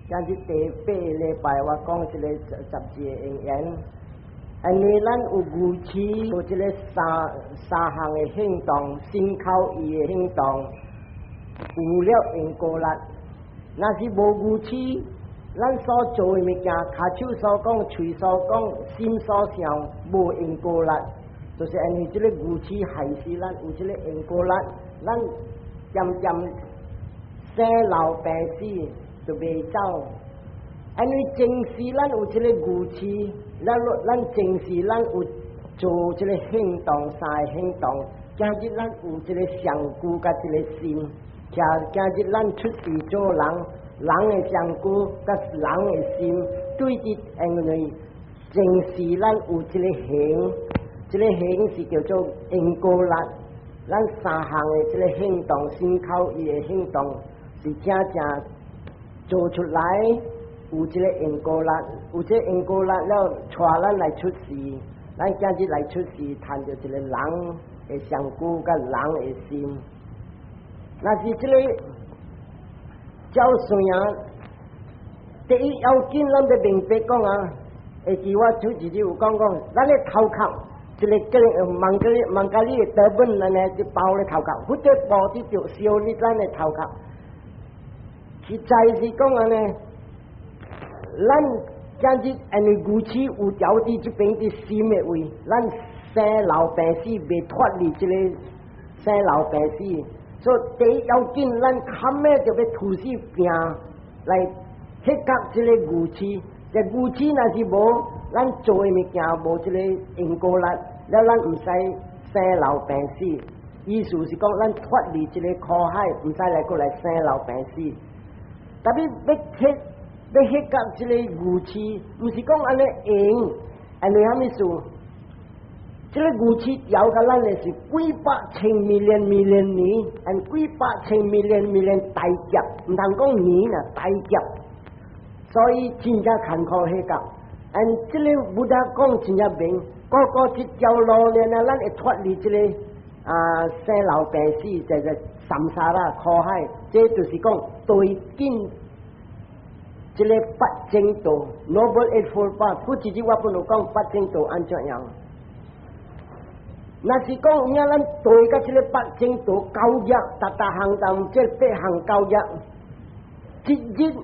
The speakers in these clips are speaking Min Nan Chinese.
今日第八禮拜我講這個十字的因緣，因為咱有愚癡，有這個三三項的行動，心口意的行動，有了因果力。若是無愚癡，咱所做的物件，跤手所講、喙所講、心所想，無因果力，就是因為這個愚癡害死咱有這個因果力，咱漸漸生老病死就袂走。因為前世咱有這個愚癡，咱前世咱有做這個行動，三個行動，今日咱有這個上句佮這個心，今日咱出世做人，人的上句佮人的心，對佇因為前世咱有這個行，這個行是叫做因果力，咱三項的這個行動，心口意的行動是正正做出來。有這個因果力，有這個因果力了，帶咱來出世，咱今日來出世，趁著一個人的身軀佮人的心。若是這個照算啊，第一要緊，咱欲明白講啊，會記我頭一日有講講，咱的頭殼一個叫孟加孟加里的 turban，咱呢就包咧頭殼，或者布佇著燒你咱的頭殼，實在是講按呢。咱今日因為愚癡有條佇這邊佇心的位，咱生老病死袂脫離這個生老病死，所以第一要緊，咱較尾就欲吐死拼來克服這個愚癡。這愚癡若是無，咱做的物件無這個因果力，了咱毋使生老病死。意思是講，咱脫離這個苦海，毋使來閣來生老病死。特別欲克。欲彼個這個愚癡，毋是講按呢用，按呢啥物事？這個愚癡調共咱的是幾百千 million million 年，按幾百千 million million 大劫，毋通講年啦，大劫。所以真正艱苦彼個，按這個 Buddha 講真正明，個個這條路呢，咱會脫離這個啊生老病死，這個 samsara 苦海，這就是講對境。這個八正道，Noble Eightfold Path，過一日我本有講八正道按怎樣。若是講有影咱對佮這個八正道九業，逐逐項當這八項九業，一日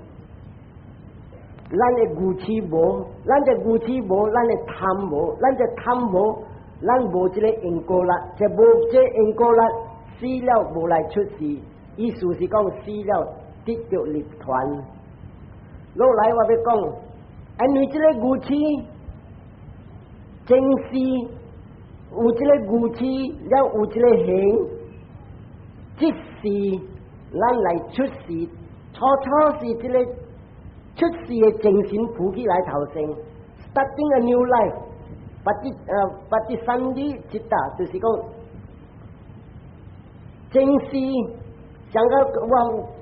咱的愚癡無，咱的愚癡無，咱的貪無，咱的貪無，咱無這個因果力，這無這因果力，死了無來出世，意思是講死了得著涅槃。落來我欲講，因為這個愚癡，前世有這個愚癡，了有這個行，這世咱來出世，初初是這個出世的精神浮起來頭先，starting a new life，patisandhi citta，就是講前世，像個我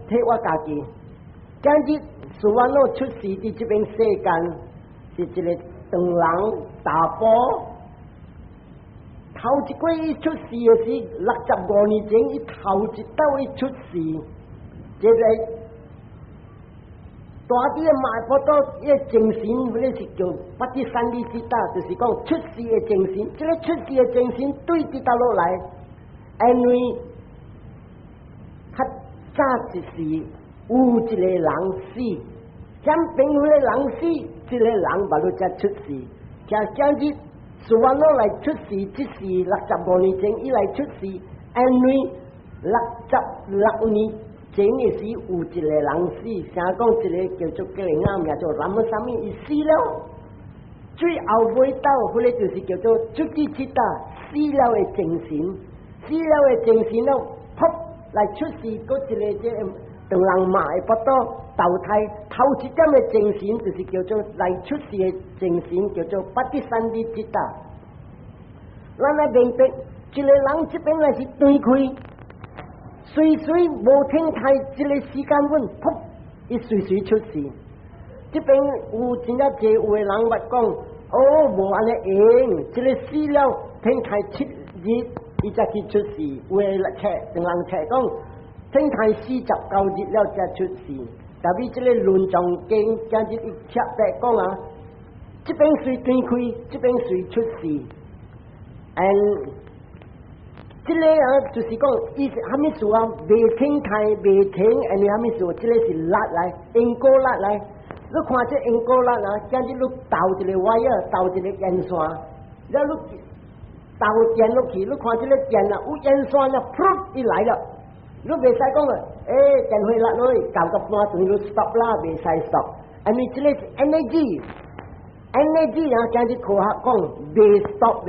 替我家己，今日。蘇萬諾出世佇這邊世間，是一個唐人查埔。頭一擺伊出世的時，65年前，伊頭一擺伊出世，這個大啲的馬不多，伊個精神，彼個是叫 patisandhi citta，就是講出世的精神。這個出世的精神對佇倒落來，因為較早一時有一個人死，將邊彼個人死，這個人嘛都才出世。像今日蘇萬諾來出世，這是六十五年前伊來出世，因為66年前的時有一個人死，聽講一個叫做叫人名做什麼什麼，伊死了，最後尾到，彼個就是叫做 cuti citta，死了的精神，死了的精神了，噗來出世，閣一個這唐人嘛會腹肚投胎，頭一點的精神就是叫做來出世的精神，叫做 patisandhi citta。咱來明白，一個人這邊來是斷開，隨隨無停胎，這個時間阮，噗，伊隨隨出世。這邊有真正濟有的人捌講，哦，無按呢用，這個死了停胎7日，伊才去出世。有的冊，有人冊講，停胎49日了才出世。特別這個論藏經今日伊特別講啊，這邊隨斷開，這邊隨出世。And 這個啊，就是講，伊是蝦米事啊？未停開，未停，因為蝦米事？這個是力來，因果力來。你看這因果力啊，今日你鬥一個 wire，鬥一個電線，了你鬥電落去，你看這個電啊，有電線啊，噗，伊來了。你袂使講啊，欸，電火力落去，搞個半段你 stop 啦，袂使 stop。因為這個是 energy，energy 啊，今日科學講袂 stop 的，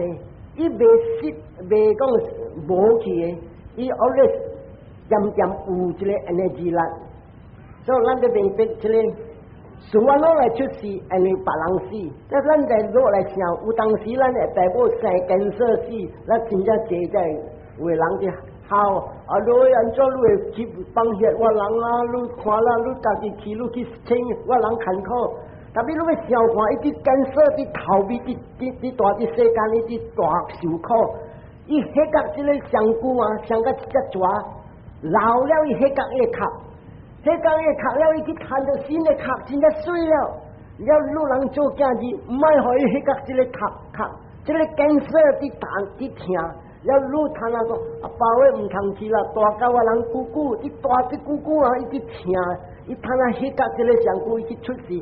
伊袂熄，袂講無去的，伊 always 漸漸有這個 energy 啦。所以咱著明白這個。想我攞來出世，因為別人死。那咱在落來想，有當時咱會大某生 cancer 死，咱真正濟在有的人佇哭，啊！你按怎你會去放血我人啊？你看啦，你家己去，你去請我人艱苦。特別你欲想看，伊佇 cancer 佇頭尾佇佇佇大佇世間，伊佇大受苦。伊彼個這個身軀啊，像甲一隻蛇，老了伊彼個伊會殼。彼個伊殼了，伊去趁著新的殼，真正媠了。了你人做囝兒，毋愛予伊彼個這個殼殼，這個 cancer 佇痛佇疼。了你聽人講，阿爸我毋通去啦，大甲我人姑姑，佇大佇姑姑啊，伊佇疼，伊趁啊彼個這個身軀伊去出世，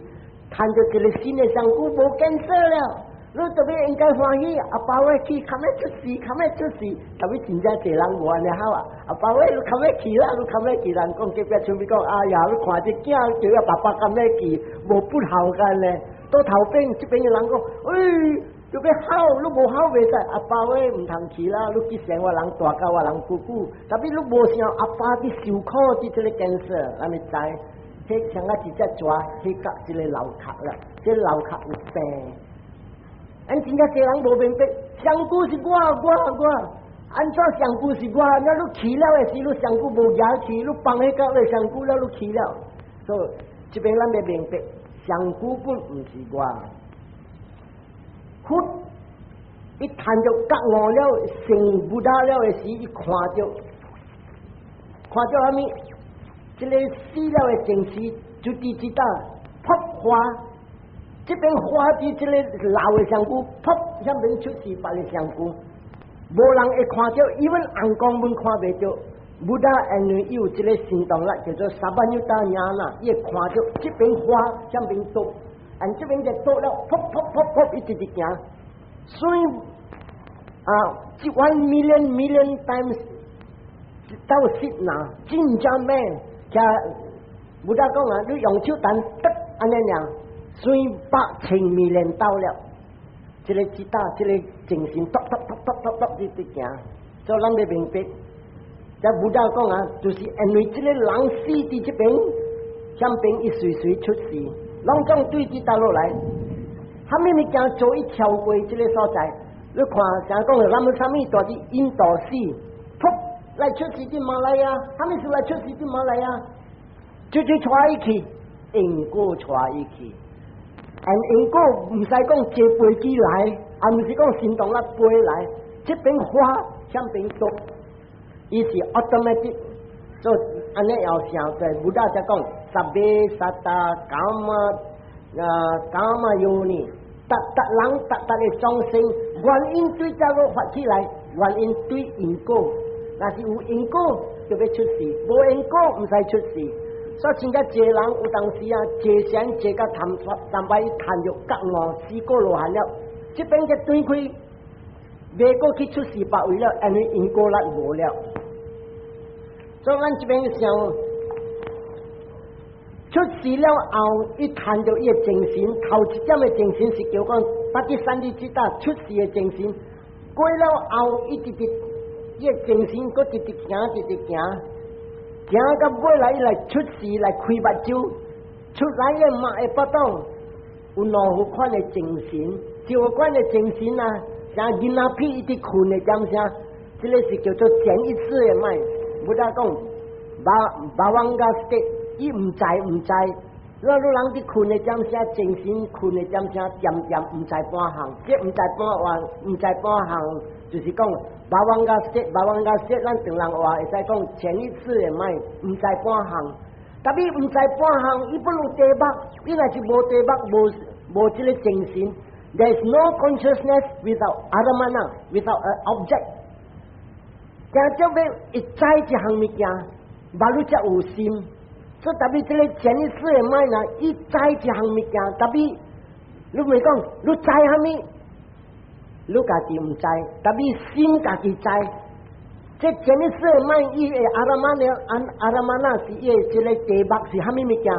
趁著一個新的身軀無 cancer 了。你特別應該歡喜，阿爸我去，較欲出世，較欲出世，特別真正濟人無按呢好啊！阿爸我你較欲去啦，你較欲去，人講隔壁村邊講，哎呀，你看這囝叫阿爸爸較欲去，無不孝干咧。倒頭邊這邊的人講，欸，就欲哭，你無哭袂使，阿爸我毋通去啦，你去生我人大甲我人姑姑，特別你無想阿爸佇受苦佇這個 cancer，咱會知，彼像啊一隻蛇，彼甲這個老殼啦，這個老殼有病。咱真正濟人無明白，身軀是我我我，按怎身軀是我？那你去了的時，你身軀無舉去，你放彼個的身軀了，你去了。所以這邊咱欲明白，身軀本毋是我。佛伊趁著覺悟了，成 Buddha 了的時，伊看著看著啥物？這個死了的前世，就佇這搭噗花。這邊花佇這個老的身軀，噗，遐邊出世別個身軀，無人會看著，even 尪公阮看袂著。Buddha 因為伊有這個神通力，叫做 sabbanyuta ñāṇa，伊會看著這邊花遐邊毒，按這邊就毒了，噗噗噗噗，一直直行。所以啊，1 million million times 到剎那真正猛，聽 Buddha 講啊，你用手彈得按呢爾。算百千 million 到了，這個 citta，這個精神，篤篤篤篤篤篤一直行，所以咱欲明白。這 Buddha 講啊，就是因為這個人死佇這邊，遐邊伊隨隨出世，攏總對這搭落來，啥物物件做伊超過這個所在？你看，像講咱們啥物蹛佇印度死，噗來出世佇馬來亞，啥物事來出世佇馬來亞？就就帶伊去，因果帶伊去。因因果毋使講坐飛機來，也毋是講神動力飛來，這邊花遐邊毒，伊是 automatic。所以按呢要想在 Buddha 才講，sabbe satta kamma 啊 kamma yoni，逐逐人逐逐个眾生，原因對這個發起來，原因對因果，若是有因果就欲出世，無因果毋使出世。所以真正濟人有當時啊，坐禪坐甲談三擺談著覺悟四果羅漢了，這邊就斷開，袂閣去出世別位了，因為因果力無了。所以咱這邊想出世了後，伊趁著伊的精神，頭一點的精神是叫講 patisandhi citta 出世的精神，過了後，伊直直伊的精神閣直直行，直直行。行到尾來，伊來出世來開目睭，出來的嘛會巴擋有兩款的精神，一款的精神啊，像囡仔屁伊佇睏的點聲，這個是叫做前一世的 mind。Buddha 講，bhavanga state，伊毋知毋知，若你人佇睏的點聲，精神睏的點聲，漸漸毋知半項，這毋知半項，毋知半項，就是講 bhavanga state，bhavanga state，咱唐人話會使講前一世的 mind，毋知半項。但伊毋知半項，伊不如題目，伊若是無題目，無無這個精神。There is no consciousness without aramana, without an object。驚著欲會知一項物件，無你才有心。所以特別這個前一世的 mind 啊，伊知一項物件，tapi 你袂講，你知蝦米？你家己毋知，tapi 心家己知。這前一世的 mind，伊的 aramana， aramana 是伊的這個題目是蝦米物件？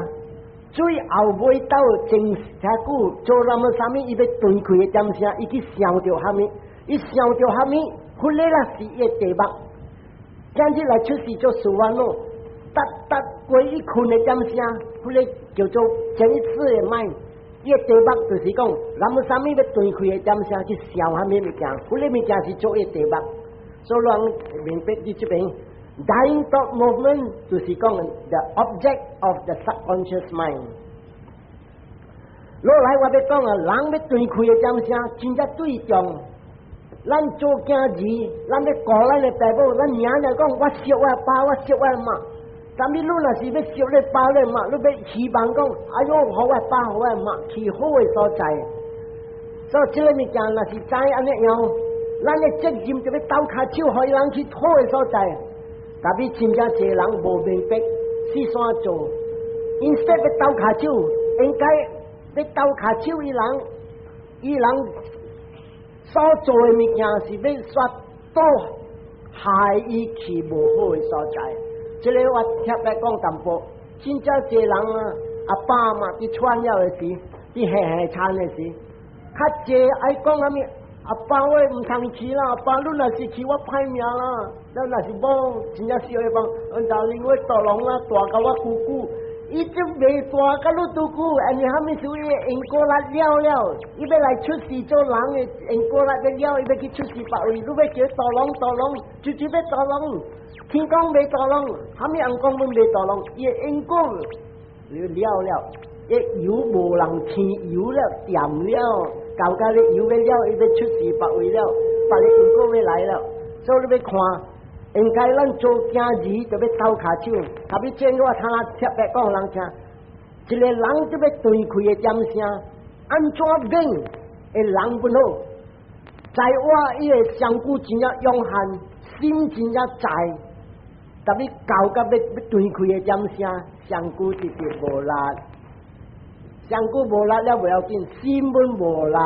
最後尾到前遮久做那麼啥物，伊欲斷氣的點聲，伊去想著蝦米？伊想著蝦米？彼個啦是伊的題目。今日來出世做事完咯，逐逐過伊睏的點聲，彼個叫做前一世的 mind。伊的題目就是講，那麼啥物欲斷氣的點聲去想蝦米物件？彼個物件是做伊的題目。所以人明白佇這邊，dying thought movement 就是講 the object of the subconscious mind。落來我欲講啊，人欲斷氣的點聲，真正對重。咱做囝兒，咱欲顧咱的爸母，咱娘來講，我惜我爸，我惜我媽。但是你若是欲惜你爸你媽，你欲希望講，哎喲，予我爸予我媽去好的所在。所以這個物件若是知按呢樣，咱的責任就欲鬥跤手，予伊人去好的所在。但是真正濟人無明白，四散做，instead 欲鬥跤手，應該欲鬥跤手伊人，伊人所做的物件是欲煞倒害伊去無好的所在。這個我特別講淡薄，真正濟人啊，阿爸阿媽佇喘了的時，佇下下餐的時，較濟愛講啥物？阿爸我毋通去啦，阿爸你若是去我歹命啦，你若是無真正小的講，但是我大龍啊，大甲我姑姑，伊就袂大甲你拄久，因為蝦米事伊因果力了了，伊欲來出世做人的因果力欲了，伊欲去出世別位，你欲叫大龍大龍，就是欲大龍，天公袂大龍，蝦米人講阮袂大龍，伊的因果了了，伊油無人添油了，掂了，搞甲你油欲了，伊欲出世別位了，別个因果欲來了，所以你欲看。應該咱做囝兒就欲鬥跤手，特別正我聽特別講人聽，一個人就欲斷氣的點聲，按怎猛的人不好，在我伊的身軀真正勇悍，心真正在，特別搞甲欲欲斷氣的點聲，身軀直直無力，身軀無力了袂要緊，心本無力。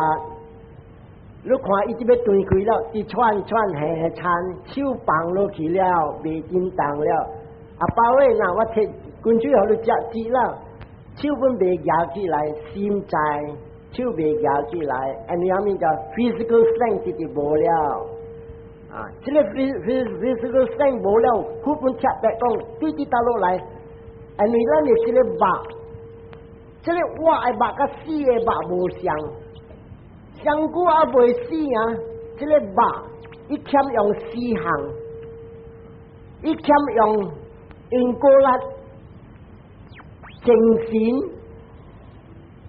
你看伊這欲斷氣了，佇喘喘下喘，手放落去了，袂振動了。阿爸喂，那我提滾水予你食止了，手本袂舉起來，心在，手袂舉起來，因為啥物叫 physical strength 直直無了。啊，這個 physical strength 無了，佢本特別講，對佇倒落來，因為咱的這個肉，這個活的肉佮死的肉無相。上久猶未死啊！這個肉伊欠用四項，伊欠用因果力、精神、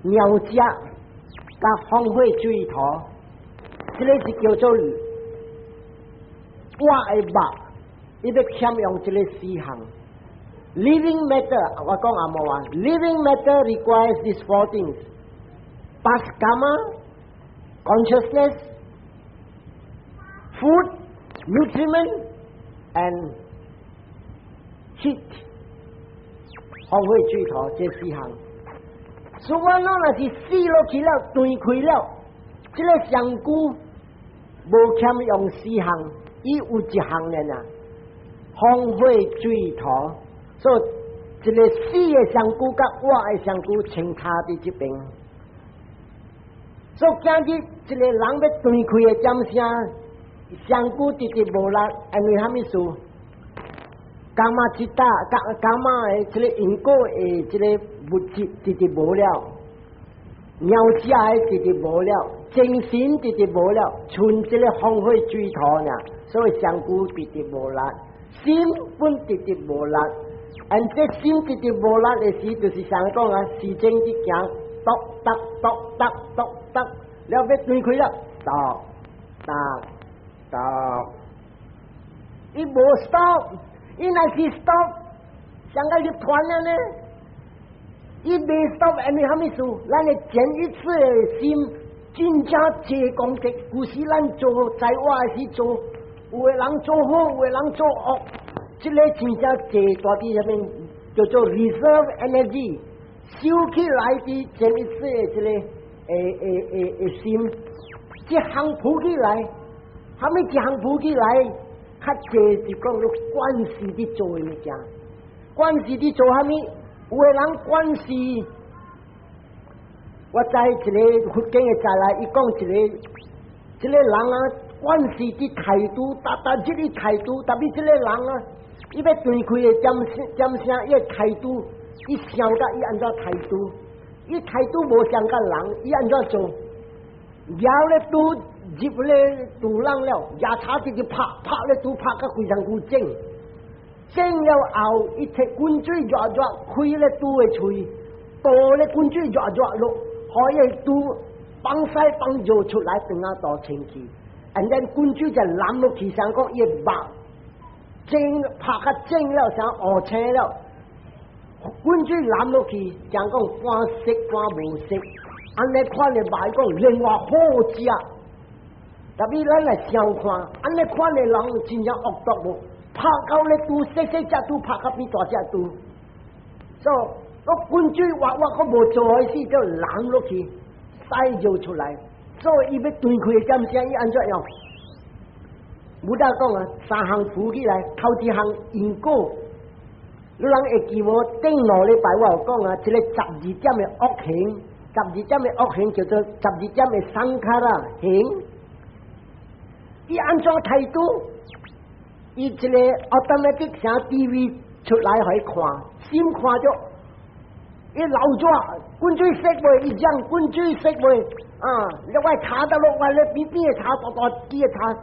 尿食、佮風火水土，這個是叫做活的肉，伊欲欠用這個四項。Living matter，我講紅毛話，Living matter requires these four things: past karma, consciousness, food, nutriment, and heat。風火水土這四項。所以我若是死落去了，斷氣了，這個身軀無欠用四項，伊有一項爾啊，風火水土。所以一個死的身軀佮活的身軀穿插佇這邊。所以今日一個人欲斷氣的點聲，身軀直直無力，因為蝦米事？kamma citta， kamma 的這個因果的這個物質直直無了，尿食的直直無了，精神直直無了，賰這個風火水土爾，所以身軀直直無力，心本直直無力。而這心直直無力的時，就是上講啊，時間佇行，篤篤篤篤篤篤，了欲斷氣了，stop stop stop，伊無 stop，伊若是 stop，像個入團了呢，伊袂 stop，因為啥物事？咱的前一次的心真正濟功德，有時咱做在我的時做，有的人做好，有的人做惡，這個真正濟大啲啥物叫做 reserve energy，收起來的前一次的這個的心，這項浮起來，啥物一項浮起來？較濟是講你慣勢佇做的物件，慣勢佇做啥物？有的人慣勢，我知一個佛經的再來，伊講一個，這個人啊，慣勢佇態度，逐逐這個態度，特別這個人啊，伊欲斷開的點點聲，伊的態度，伊想甲伊按怎態度，伊態度無相佮人，伊按怎做？攑咧拄入咧肚囊了，牙叉直直拍拍咧拄拍甲非常久整，整了後，伊提滾水熱熱開咧肚的喙，倒咧滾水熱熱落，予伊肚放屎放尿出來，轉啊倒清氣，and then 滾水就淋落去，想講伊肉整拍甲整了，成烏青了，滾水淋落去，像講半熟半無熟。按呢款的肉講另外好食，特別咱來想看，按呢款的人真正惡毒無？拍到咧肚細細隻肚拍甲比大隻肚，所以我滾水活活閣無做好勢，就淋落去，屎尿出來。所以伊欲斷開的點聲，伊按怎樣？無得講啊，三項浮起來，頭一項因果，你人會記無？頂兩禮拜我有講啊，這個十二點的惡行。十二點的惡行叫做十二點的 sankhara 行，伊按怎態度？伊一個 automatic 啥 TV 出來予伊看，心看著，伊流紙滾水洗袂，伊講滾水洗袂啊！你我查得落，我咧邊邊的查大大支的查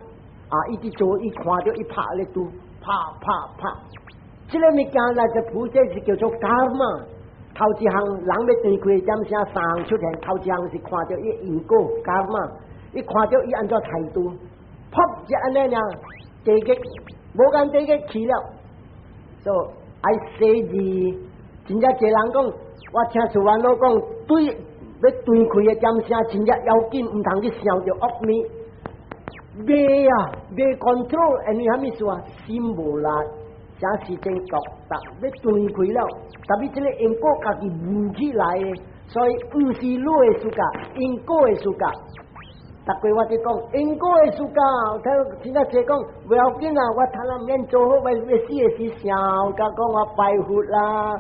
啊！伊佇做，伊看著伊拍咧拄，拍拍拍，這個物件來就菩薩是叫做 karma。頭一項人欲斷開點聲三項出現，頭一項是看著伊因果 karma，伊看著伊按怎態度，噗就按呢爾，地獄無間地獄去了。所以愛洗字，真正濟人講，我聽師父老講，對欲斷開的點聲，真正要緊，毋通去想著惡物。袂啊，袂 control，因為啥物事啊？心無力。這時陣覺得欲斷開了，特別這個因果家己悟起來的，所以毋是你的世界，因果的世界。逐過我佇講因果的世界，聽聽較濟講無要緊啊，我趁啊免做好，欲欲死的時想共講我拜佛啦，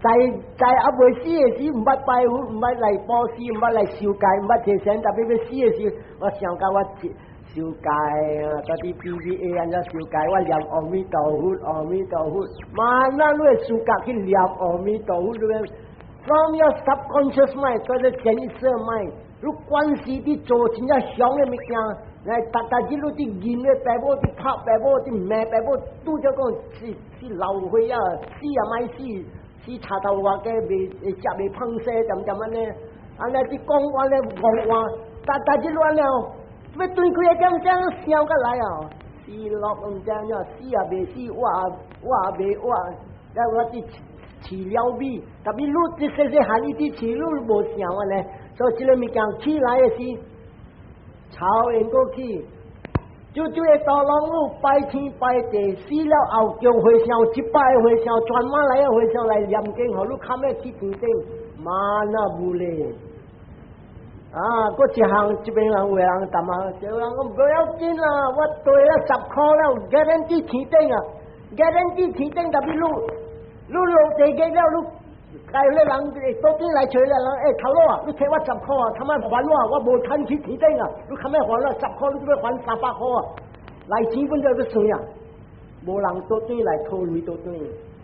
在在猶未死的時，毋捌拜佛，毋捌來布施，毋捌來受戒，毋捌提神，特別欲死的時，我想共我受戒啊，到底 PVA 按怎受戒？我念阿彌陀佛，阿彌陀佛，慢慢你會自覺去念阿彌陀佛，你 from your subconscious mind，叫做潛意識 mind，你慣勢佇做真正凶的物件，來逐逐日你佇認咧爸母，佇拍爸母，佇罵爸母，拄則講是是老歲仔，死也莫死，死賊頭外家袂會食袂胖西，點點按呢，按呢佇講按呢戇話，逐逐日亂了。欲斷開的點聲想過來哦，死落毋知影，死也袂死，活活也袂活，了我佇飼了米，特別你這細細漢伊佇飼，你無想按呢，所以這個物件起來的時，超因過去，就這個道龍路拜天拜地，死了後叫和尚一百個和尚，全馬來的和尚來念經，予你較欲去天頂，嘛那無咧。啊，閣一項，這邊人有的人淡仔，有人講無要緊啦，我對了十箍了，guarantee 天頂啊，guarantee 天頂，特別你，你落地獄了，你該那人倒轉來揣了人，欸，頭路啊，你提我十箍啊，他媽還我，我無趁去天頂啊，你較欲還我十箍，你欲還300箍啊，來錢本就欲算啊，無人倒轉來討錢倒轉，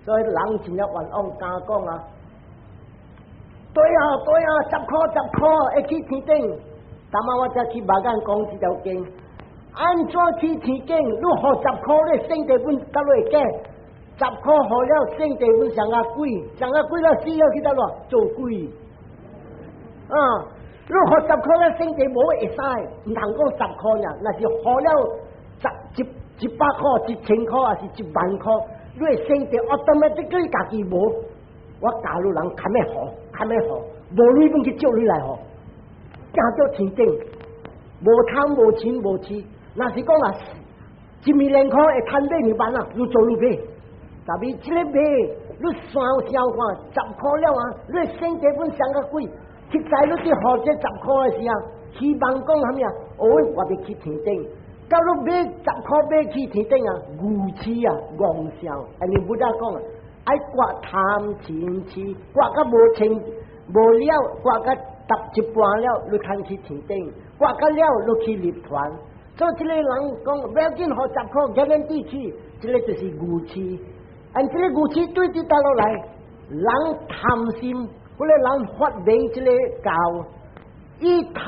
所以人真正冤枉，敢講啊。對啊，對啊，十箍十箍會去天頂。昨晚我才去馬間講這條經，按怎去天頂？你予十箍，你聖地本甲你會假？十箍予了聖地本上啊鬼，上啊鬼了死了去佗落做鬼。啊！你予十箍了聖地無會使，毋通講十箍爾，若是予了十一一百箍、1000箍，抑是1萬箍，你的聖地 automatically 家己無。我教汝人較欲予，較欲予，無鐳本去借鐳來予，行到天頂，無貪無嗔無痴。若是講啊，1萬箍會趁買兩萬啊，愈做愈買。但是這个買，你想想看，十箍了啊，你省這本上個貴，實在你佇予這十箍的時候，希望講啥物啊？哦，我欲去天頂。到你買十箍買去天頂啊，愚痴啊，戇笑。按呢 Buddha 講啊，愛割貪嗔痴，割甲無清無了，割甲沓一半了，你通去天頂；割甲了，你去涅槃。所以這个人講，不要緊，予十箍，guarantee 去，這个就是愚痴。按這个愚痴對佇佗落來，人貪心，彼个人發明這个教，伊貪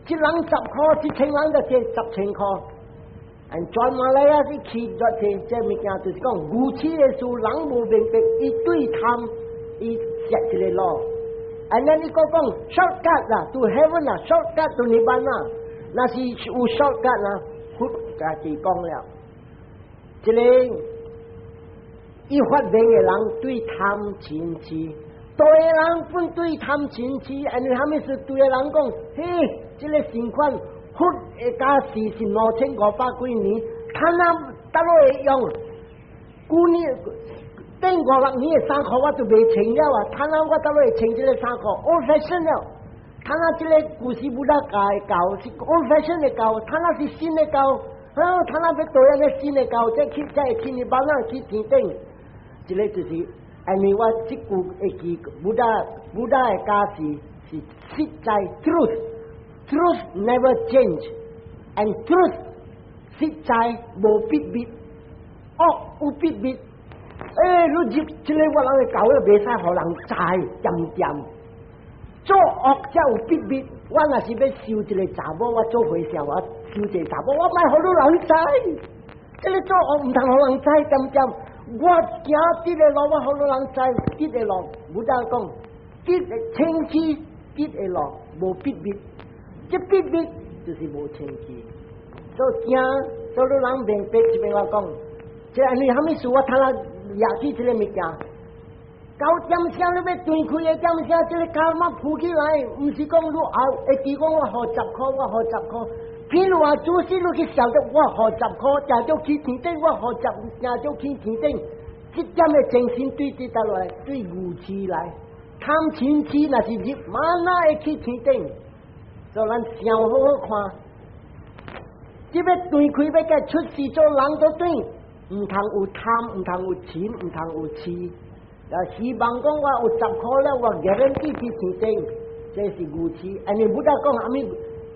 一人十箍，1000人就借10,000箍。按全馬來亞是去咗這這物件，就是講愚痴的事，人無明白，伊對貪，伊設一個路。按咱你閣講 shortcut 啦，to heaven 啦，shortcut to 涅槃啦，若是有 shortcut 啦，佛家己講了，這个伊發明的人對貪嗔痴，對人本對貪嗔痴，因為啥物事對的人講，嘿，這个善款佛的教示是2500幾年，他那佗落會用？舊年頂五六年的衫褲我就袂穿了啊！他那我佗落會穿這个衫褲，old fashion 了。他那這个古時 Buddha 教的教是 old fashion 的教，他那是新的教。啊，他那欲倒一个新的教，再去再去你班啊去天頂。這个就是，因為我這句會記，Buddha 的教示是實在 truth，truth never change，and truth 實在無秘密，惡有秘密。欸，你入這个我人的教了，袂使予人知，恬恬。做惡才有秘密。我若是欲收一个查某，我做和尚，我收一个查某，我莫予汝人知。這个做惡毋通予人知，恬恬。我行直的路，我予汝人知，直的路，Buddha 講，直的清氣，直的路無秘密，這秘密就是無清氣。所以行，所以汝人明白這邊我講，這因為啥物事我睇下掠起這个物件，9點聲你欲斷開的點聲，這个 karma 浮起來，毋是講你後會記講我予十箍，我予十箍。譬如話，祖師你去想著我予十箍，定著去天頂，我予十，定著去天頂。這點的精神對佇佗來，對愚痴來，貪嗔痴若是入，馬哪會去天頂？所以咱想好好看，這欲斷開欲共出世做人都斷，毋通有貪，毋通有嗔，毋通有痴。啊，希望講我有十箍了，我 guarantee 去天頂，這是愚痴。按呢 Buddha 講啥物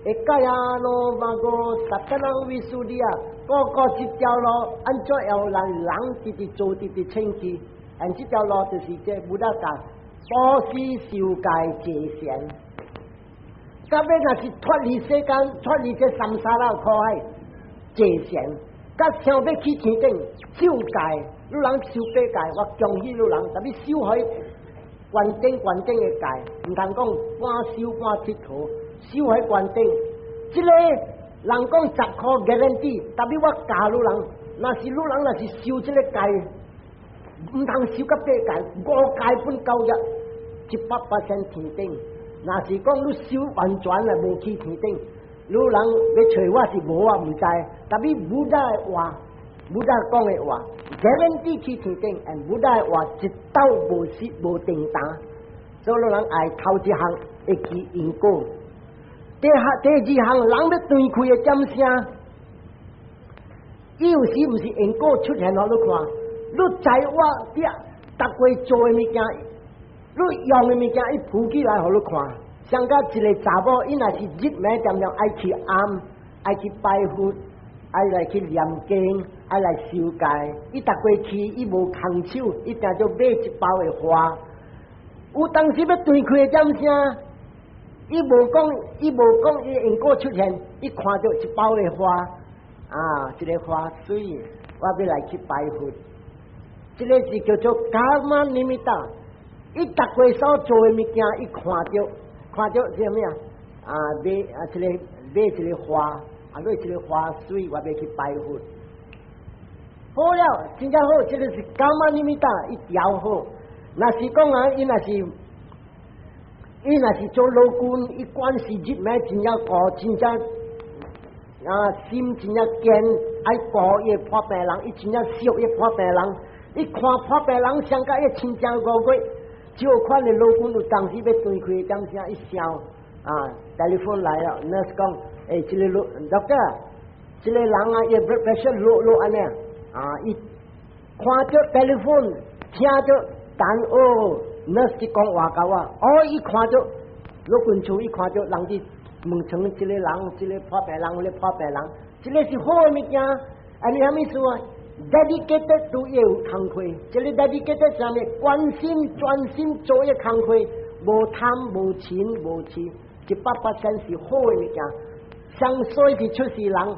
？Ekaya no maggo sattanaṃ visuddhiya，個個這條路按怎樣讓人直直做直直清氣？按這條路就是這 Buddha 教布施受戒坐禪。到尾若是脫離世間，脫離這 samsara 苦海，坐禪，佮想欲去天頂受戒，汝人受八戒，我恭喜汝人，特別受予關頂關頂的戒，毋通講半修半鐵頭。修喺關頂，這个人講十箍 guarantee，特別我教汝人，若是汝人若是修這个戒，毋通修甲八戒，五戒本夠一100%天頂。若是講你修完全啊無去天頂，汝人欲揣我是無我毋知，特別 Buddha 的話，Buddha 講的話，guarantee 去天頂，and Buddha 的話一道無失無定當，所以汝人愛頭一項會記因果。第項第二項，人欲斷開的點聲，伊有時毋是因果出現，予你看，你知我啲逐過做的物件，你用的物件，伊浮起來予你看。像甲一个查某，伊若是日暝恬恬愛去庵，愛去拜佛，愛來去念經，愛來修戒。伊逐過去，伊無空手，伊定著買一包的花。有當時欲斷開的點聲。伊無講，伊無講，伊因果出現，伊看著一包的花，啊，這个花媠，我欲來去拜佛。這个是叫做 kamma nimitta。伊逐過所做的物件，伊看著，看著是啥物啊？啊，買啊，這个買一个花，啊，買一个花媠，我欲去拜佛。好了，真正好，這个是 kamma nimitta，伊調好。若是講啊，伊若是做老君，伊關係入面真正高，真正啊心真正堅，愛顧伊破病人，伊真正惜伊破病人，伊看破病人相佮伊親像5個月，這款的老君有當時欲斷氣點聲一笑啊，telephone 來了，nurse 講，欸，這个老 doctor，這个人啊，伊 blood pressure 落落按呢，啊，伊看著 telephone，聽著等哦，nurse 去講話共我，哦，伊看著老君厝，伊看著人佇門床，這个人，這个破病人，彼个破病人，這个是好的物件，按呢啥物意思啊？dedicated to 伊有工課，這个 dedicated 啥物？關心專心做伊工課，無貪無嗔無痴，100% 是好的物件。上衰是出世人，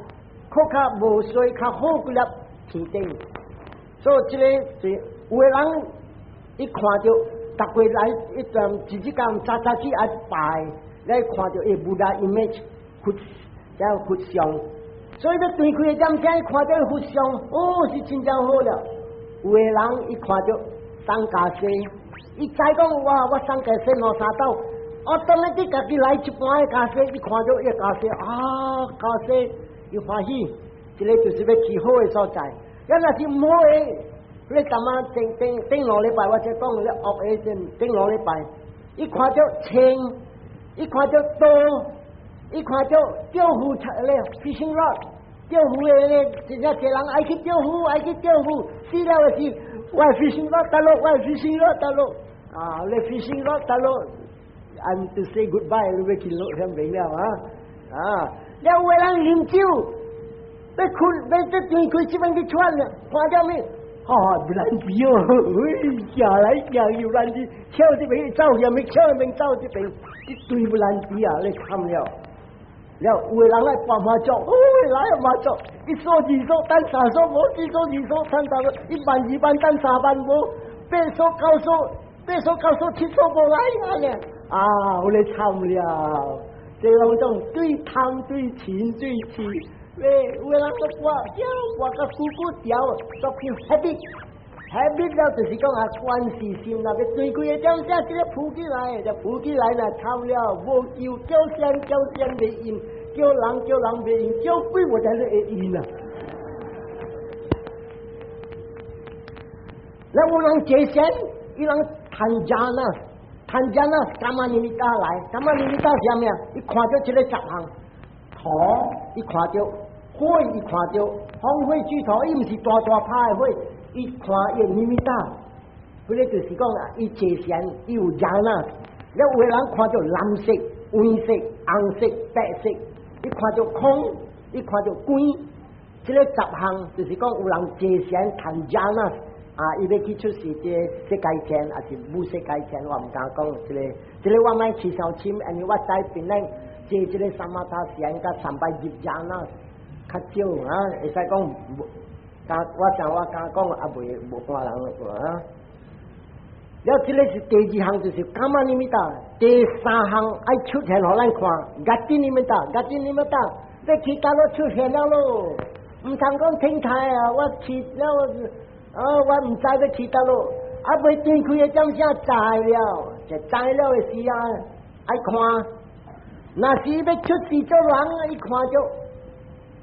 閣較無衰較好幾粒天頂。所以這个是有的人一看著，逐個來一陣一日工早早起愛拜，你看著伊 Buddha image 佛，這佛像。所以欲斷氣的點聲，看著佛像，哦，是真正好了。有的人伊看著送家私，伊知講哇，我送家私兩三斗，我當日你家己來一般的家私，伊看著伊家私啊，家私伊歡喜，這个就是欲去好的所在。啊，若是毋好的，你昨晚頂頂頂兩禮拜，我才講你惡的陣頂兩禮拜，伊看著槍，伊看著刀。伊看著釣魚咧，fishing rod，釣魚的咧，真正濟人愛去釣魚，愛去釣魚，死了的是我 fishing rod 佗落，我 fishing rod 佗落，啊，你 fishing rod 佗落，and to say goodbye，你欲去落遐邊了啊，啊，了有的人啉酒，欲睏，欲這斷氣這邊去喘了，看著咩？哈，白蘭地哦，喂，行來行去白蘭地，跳這邊走，遐邊跳那邊走這邊，一堆白蘭地啊，你慘了。了有的人來拔麻將，哦，來麻將，一輸二輸，等三輸無，一輸二輸，等三輸，1萬2萬等3萬無，八輸九輸，八輸九輸七輸無來按呢，啊，有咧慘了，這攏總對貪對嗔對痴，喂，有的人都跋條跋甲久久條，都變 habit，habit 了就是講啊，關係心若欲斷氣的點聲，這个浮起來，就浮起來啦，慘了，無救，叫仙叫仙袂應，叫人叫人袂應，叫鬼無知你會應啊！那有人坐禪，伊人趁 jhana，趁 jhana， kamma nimitta 來，kamma nimitta 是啥物啊？伊看著這个十項，土，伊看著火，伊看著風火水土，伊毋是大大拍的火。伊看伊 nimitta，彼个就是講啊，伊坐禪，伊有 jhana，了有的人看著藍色、黃色、紅色、白色，伊看著空，伊看著光，這个十項就是講有人坐禪趁 jhana 啊，伊欲去出世這个色界天，抑是無色界天，我毋敢講。這个，這个我莫起傷深，因為我知檳榔坐這個 samatha 禪佮三擺入 jhana 較少啊，會使講。敢我想我敢講啊，袂無半人啊。了，這个是第二項，就是 kamma nimitta。第三項愛出現予咱看，gati nimitta，gati nimitta，欲去佗落出現了囉。毋通講天台啊，我去了，啊，我毋知欲去佗落，啊，未斷氣的點聲知了，就知了的時啊，愛看。若是欲出世做人，伊看著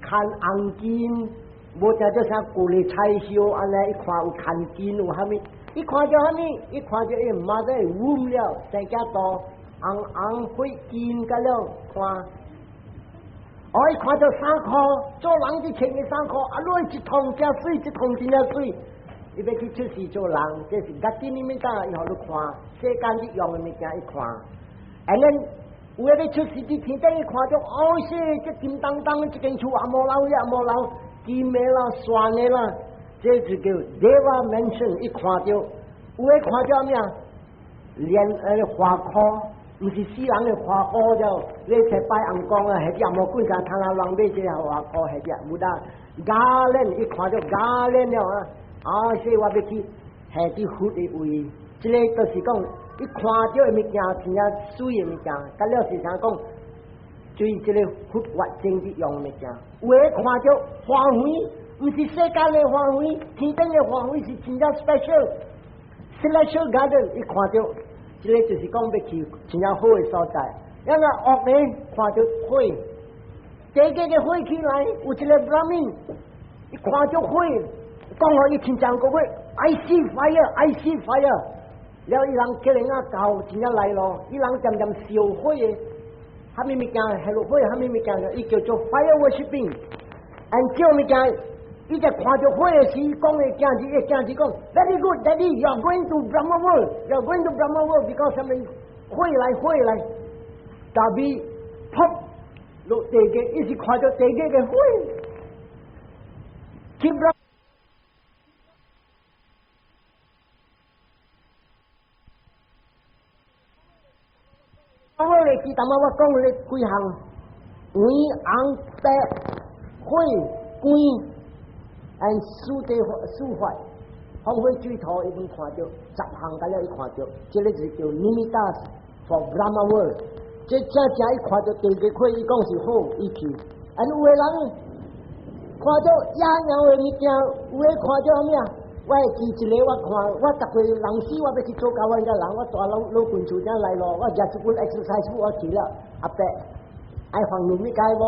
牽紅巾。無聽著啥舊的彩燒按呢，伊看有牽巾有啥物，伊看著啥物，伊看著伊媽在煨了，生囝肚紅紅火金甲了看，哦，伊看著衫褲，做人佇穿的衫褲，啊，落一筒誠媠，一筒真正媠，伊欲去出世做人，這是 gati nimitta，伊予你看，世間去用的物件伊看，and then 有的欲出世佇天頂，伊看著，哦，是這金當當，這間厝也無老也無老。金的啦，山的啦，這就叫 Deva mansion。伊看著，有的看著啥物啊？蓮花箍，毋是死人的花箍了。你去拜尪公啊，或者無管啥，通啊人買這个花箍，或者無啦。garland，伊看著 garland 了啊！啊，所以我欲去下佇佛的位，這个就是講，伊看著的物件，真正媠的物件，佮了是啥講？對這个佛法真的用的物件，有的看著花園，毋是世間的花園，天頂的花園是真正 special。Celestial Garden，伊看著，這个就是講欲去真正好的所在。那個惡呢，看著火，地獄的火起來，有一个 Brahmin，伊看著火，講予伊親像講話，I see fire，I see fire。了伊人叫人啊狗真正來咯，伊人漸漸燒火的，啥物物件係落火，啥物物件，伊叫做 fire worshipping。and 這物件，伊就看著火的時，講的囝兒，伊囝兒講，Very good, Daddy, you are going to Brahma world, you are going to Brahma world because 啥物火來火來，但係噗落地獄，伊是看著地獄的火，去 Brahma。我來記，淡仔我講咧幾項，黃紅白火光，and 四地四法，風火水土伊攏看著，十項甲了伊看著，這个就叫 nimitta for Brahma world。這正正伊看著地獄火，伊講是好，伊去。and 有的人看著野鳥的物件，有的看著啥物啊？我會記一个，我看我逐個人死，我欲去做交阮遮人，我蹛老老近厝遮來咯，我舉一本 exercise 我去了，阿伯愛還兩物解無？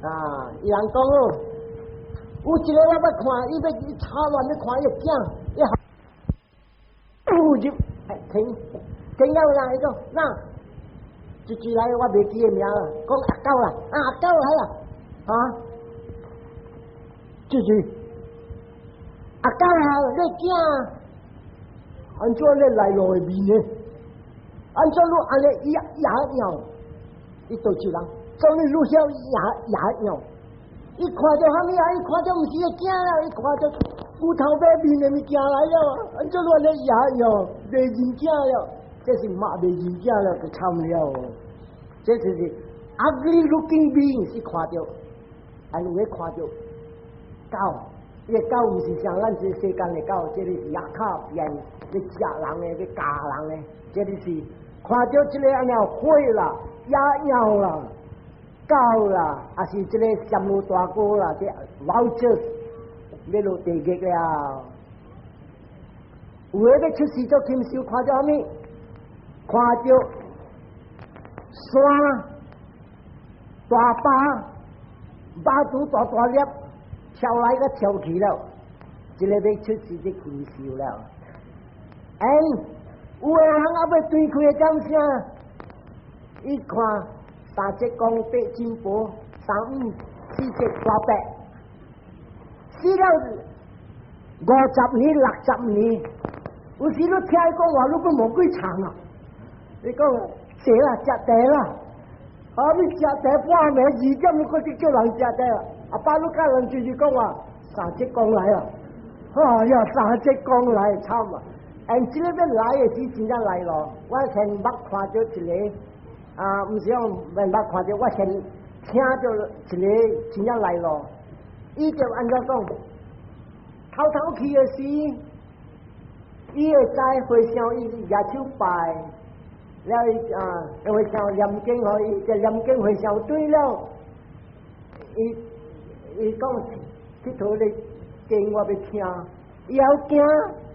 啊，伊人講哦，有一个我捌看，伊欲吵亂欲看伊囝，伊有入停停了啦，伊講那一句來我袂記得名啦，講阿狗啦，啊阿狗來啦，啊，這句。阿狗啊，你囝按怎你來路的面呢？按怎你按呢壓壓尿？伊倒一人，做你愈曉壓壓尿？伊看著啥物啊？伊看著毋是伊囝啦，伊看著牛頭馬面的物件來了。按怎你按呢壓尿？袂認囝了，這是嘛袂認囝了，就慘了。這就是 ugly looking being 是看著，按有的看著狗。伊个狗毋是像咱這世間的狗，這个是野卡變欲食人的，欲咬人的，這个是看著這个按呢火啦、野鳥啦、狗啦，抑是這个暹羅大哥啦，這 vultures 欲落地獄了。有的欲出世做禽獸，看著啥物？看著山、大巴、肉肚大大粒。跳來個跳去了，這个欲出世這禽獸了。哎，有的人猶未斷氣的點聲，伊看三節光八珍寶，三五四節大白，死了50年、60年，有時你聽伊講話，你閣無幾長啊？你講坐啦，食茶啦，啊你食茶半暝2點，你閣去叫人食茶啊？阿爸，你教人就是講話三節光來啊！哎呀，三節光來慘啊！哎，這个欲來的時真正來咯。我先捌看著一个，啊，毋是講捌看著，我先聽著一个真正來咯。伊就按怎講？頭頭去的時，伊會知和尚伊舉手拜，了伊啊，和尚念經予伊，就念經和尚對了，伊。伊講𨑨迌咧經我欲聽，伊猶驚，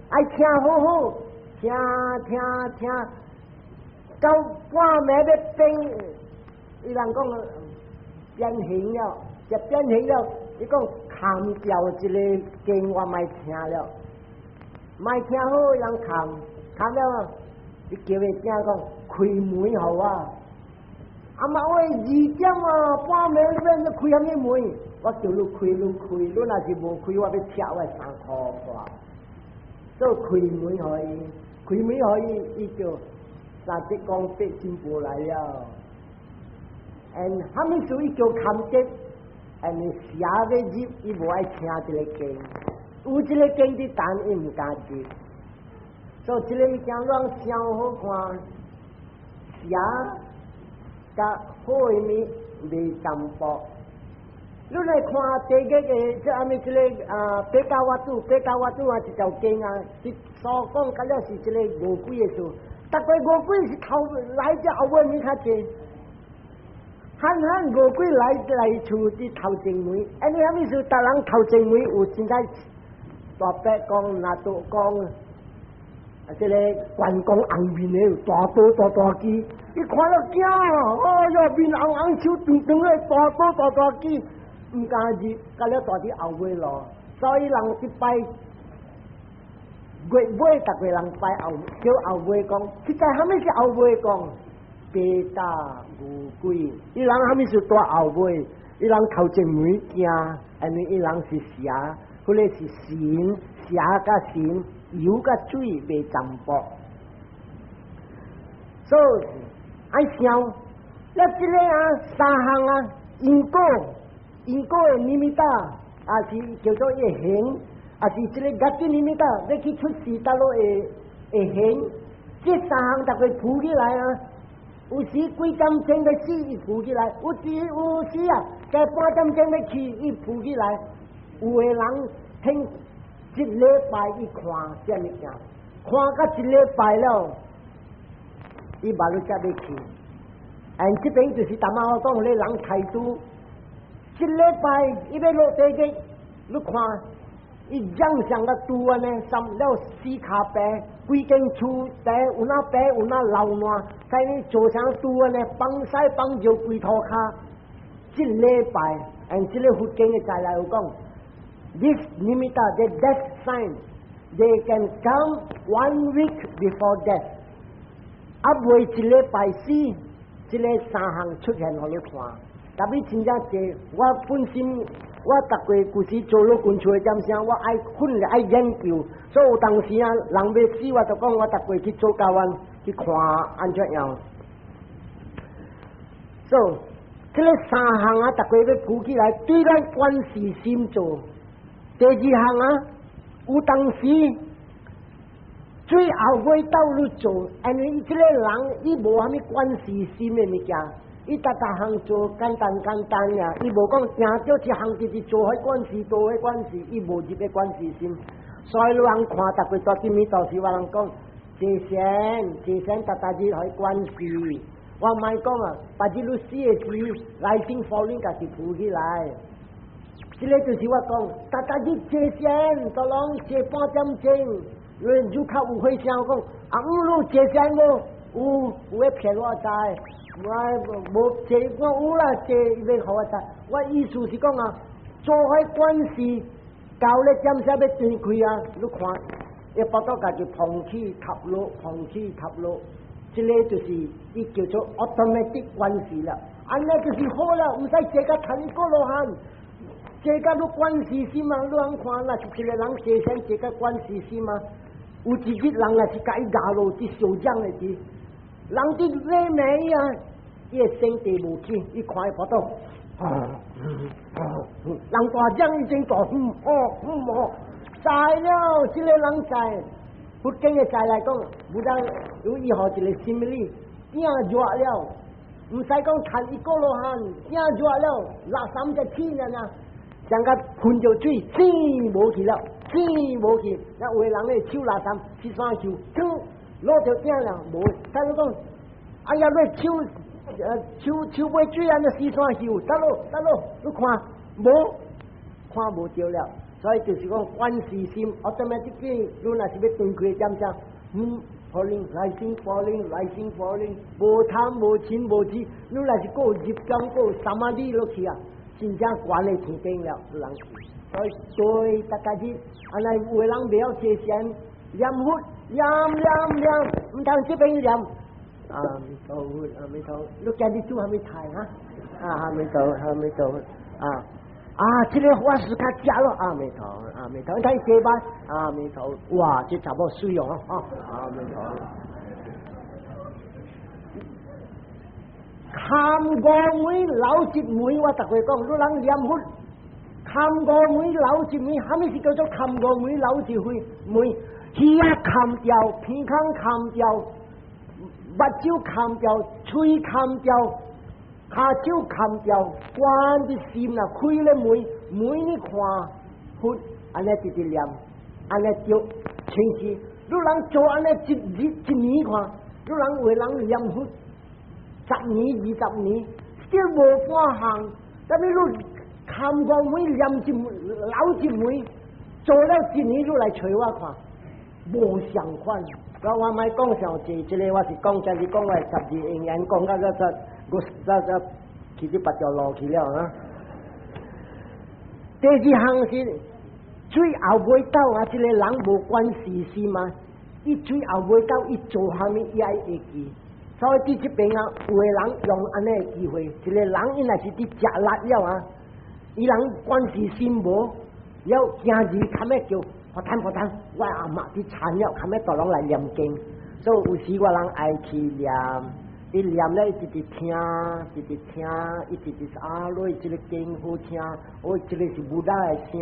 愛聽好好，聽聽聽，到半暝欲變，伊人講變形了，就變形了。伊講砍掉一个經我莫聽了，莫聽好，伊人砍砍了，伊叫伊囝講開門予我。阿媽喂，2點啊，半暝你欲開啥物門？我叫你開，你開，你若是無開，我欲拆我衫褲破。所以開門予伊，開門予伊，伊就三節光八珍寶來了。and 啥物事伊叫砍得，and 邪欲入，伊無愛聽這个經，有這个經佇等，伊毋敢入。所以這个物件攏想好看，邪佮好的物袂淡薄。你來看地獄的，這阿物這个啊，白膠瓦杜，白膠瓦杜啊，一條經啊，伊所講甲了是這个餓鬼的事。逐個餓鬼是頭來這後尾物較濟，罕罕餓鬼來來厝佇頭前門，按呢啥物事？逐人頭前門有真在大伯公、拿督公，啊，這個關公紅面的大刀大大支，伊看了驚啊！哎喲，面紅紅，手長長的大刀大大支，毋敢入，甲了蹛佇後尾路，所以人一擺月尾，逐個人拜後叫後尾公，實在啥物是後尾公？白膽牛鬼，伊人啥物是蹛後尾？伊人頭前尾驚，因為伊人是邪，彼個是神，邪佮神，油佮水袂淡薄。所以愛想，了這個啊三項啊因果，因果的 nimitta，也是叫做會行，也是這個 gati nimitta，欲去出世倒落會會行，這三項逐個浮起來啊。有時幾點鐘欲死，伊浮起來；有時有時啊，加半點鐘欲去，伊浮起來。有的人聽一禮拜伊看這物件，看甲一禮拜了，伊嘛汝才欲去。嗯，這邊就是淡仔我講，咧人態度，一禮拜伊欲落地獄，你看，伊長像個豬按呢，三了四跤白，規間厝白有哪白有哪流爛，使你做成豬按呢，放屎放尿規塗跤。這禮拜，嗯，這個佛經的材料有講，this nimitta the death sign they can come one week before death，啊未一禮拜死，這個三項出現予你看。特別真正濟，我本身我逐過舊時做老軍厝的點聲，我愛訓練愛研究，所以有當時啊，人欲死，我就講我逐過去做教員去看按怎樣。所以這個三項啊，逐個欲浮起來，對咱觀世心做。第二項啊，有當時最後尾到你做，因為這個人伊無啥物觀世心的物件，伊逐逐項做簡單簡單呀，伊無講定著一項直直做彼觀世，做彼觀世，伊無入彼觀世心。所以你人看逐個蹛佇彌陀時，我人講，坐禪，坐禪，逐逐日予觀世。我莫講啊，別日你死的時，rising falling 家己浮起來。這個就是我講，逐逐日坐禪，都攏坐半點鐘。你愈較有回聲講，啊，毋你坐禪無？有，有咧騙我知。我無坐，我有啦，坐伊欲予我知。我意思是講啊，做彼觀世，到咧點寫欲斷氣啊？你看，伊腹肚家己膨起塌落，膨起塌落，這個就是伊叫做 automatic 觀世了。按呢就是好了，毋使坐甲談一個羅漢。坐甲你觀世心啊，你通看，若是一個人坐禪坐甲觀世心啊，有一日人若是共伊壓落佇受獎的時，人佇咧罵伊啊，伊會生地無去，伊看伊腹肚，人大獎已經大嗯哦嗯哦，知了，這個人知，佛經的知來講，無當有伊予一個心理，鼎熱了，毋使講談一個羅漢，鼎熱了，垃圾才起爾爾。像共噴著水，死無去了，死無去。那有的人咧手垃圾，四山手，噌落著鼎了，無。他就講，哎呀，你手手手尾水按呢四山手，得咯得咯，你看無，看無著了。所以就是講觀世心，automatically，你若是欲斷氣點聲，嗯，falling rising falling rising falling，無貪無嗔無痴，你若是閣有入感，閣有 samadhi 落去啊，真正懸的天頂了，人去。所以對大家日，按呢有的人袂曉坐禪，念佛念念念，毋通這邊念，阿彌陀佛，阿彌陀佛，你今日煮啥物菜哈？啊，阿彌陀佛，阿彌陀佛，啊啊，這個法師較食咯，阿彌陀佛，阿彌陀佛，睇這班，阿彌陀佛，哇，這查某媠哦，阿彌陀佛。坎五枚老一枚，我逐個講，你人念佛，坎五枚老一枚，啥物是叫做坎五枚老一枚？枚耳仔坎掉，鼻孔坎掉，目睭坎掉，喙坎掉，跤手坎掉，關佇心啊，開咧門，門你看佛，按呢直直念，按呢就清晰。你人做按呢一日一年看，你人有的人念佛10年20年，這無半項。但是你坎五枚念一老一枚，做了一年，你來揣我看，無相款。我莫講上濟，這個我是講，就是講我十二因緣，講到這這，我這這去佇別條路去了啊。第二項是最後尾到啊，這個人無關事實嘛，伊最後尾到伊做啥物，伊愛會記。所以佇這邊啊，有的人用按呢的機會，一個人伊若是佇食力了啊，伊人關係心無，了今日較欲叫佛壇佛壇，我阿媽佇殘了，較欲大人來念經，所以有時我人愛去念，伊念了一直直聽，一直聽，一直直啊，落這個經好聽，哦，這個是 Buddha 的聲，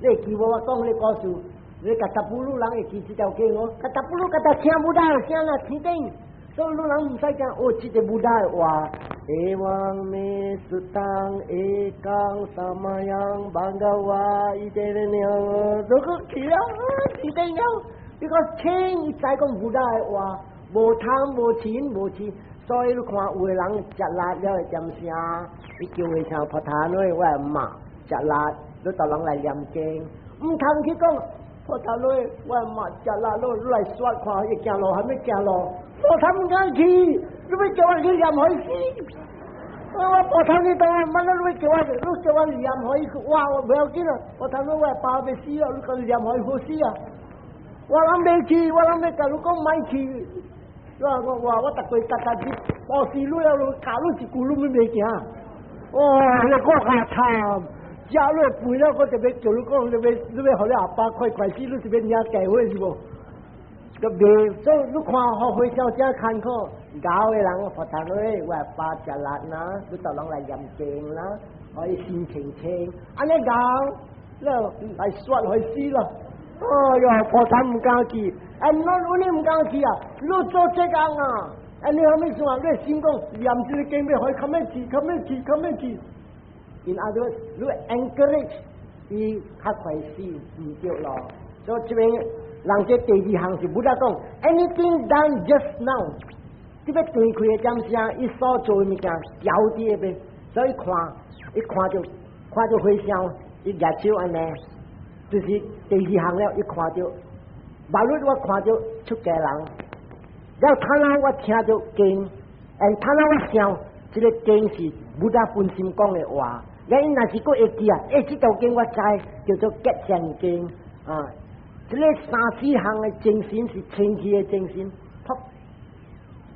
你會記無我講的故事？你 Kathapulu 人會記這條經哦，Kathapulu 佮聽 Buddha 的聲啦，天頂。所以你人毋使講，哦，這個 Buddha 的話，エヴァンメスタンエカンサマヤンバガワ伊德了，都個去了，天頂了。你個聽伊知講 Buddha 的話，無貪無嗔無痴，所以你看有的人食力了會點聲，伊叫伊聲佛壇內，我阿媽食力，你逐人來念經，毋通去講佛壇內，我阿媽食力，你來刷看伊行路還欲行路。佛頭毋敢去，你欲叫我去念予伊死？我佛頭你當我，乜你欲叫我，你叫我念予伊，哇！我不要緊啦，佛頭你我爸欲死啊，你講念予伊好死啊？我人袂去，我人欲共你講莫去。我我我我逐個逐逐日，我死你了，教你一句你欲袂行。哇！你看較慘，食你肥了，我就欲叫你講，你欲予你阿爸快快死，你是欲領嫁禍是無？個袂，所以你看予和尚真艱苦，𠢕的人佛頭咧，我爸食力啦，你逐人來念經啦，予伊心清清，按呢𠢕，了來煞予死咯。哎喲，菩薩毋敢去，哎，你你毋敢去啊？你做這工啊？哎，你啥物算？你心講念這個經欲予伊較欲去，較欲去，較欲去。In other words，你 encourage 伊較快死，毋對咯。所以這邊人這第二項是 Buddha 講，anything done just now，這個斷開的點聲，伊所做的物件調佇彼邊，所以看，伊看著和尚，伊舉手按呢，就是第二項了，伊看著，無論我看著出家人，了他那我聽著經，and 他那我想，這個經是 Buddha 本身講的話，了伊若是閣會記啊，欸，這條經我知，叫做結善經啊。這個三四項的精神是清氣的精神，噗，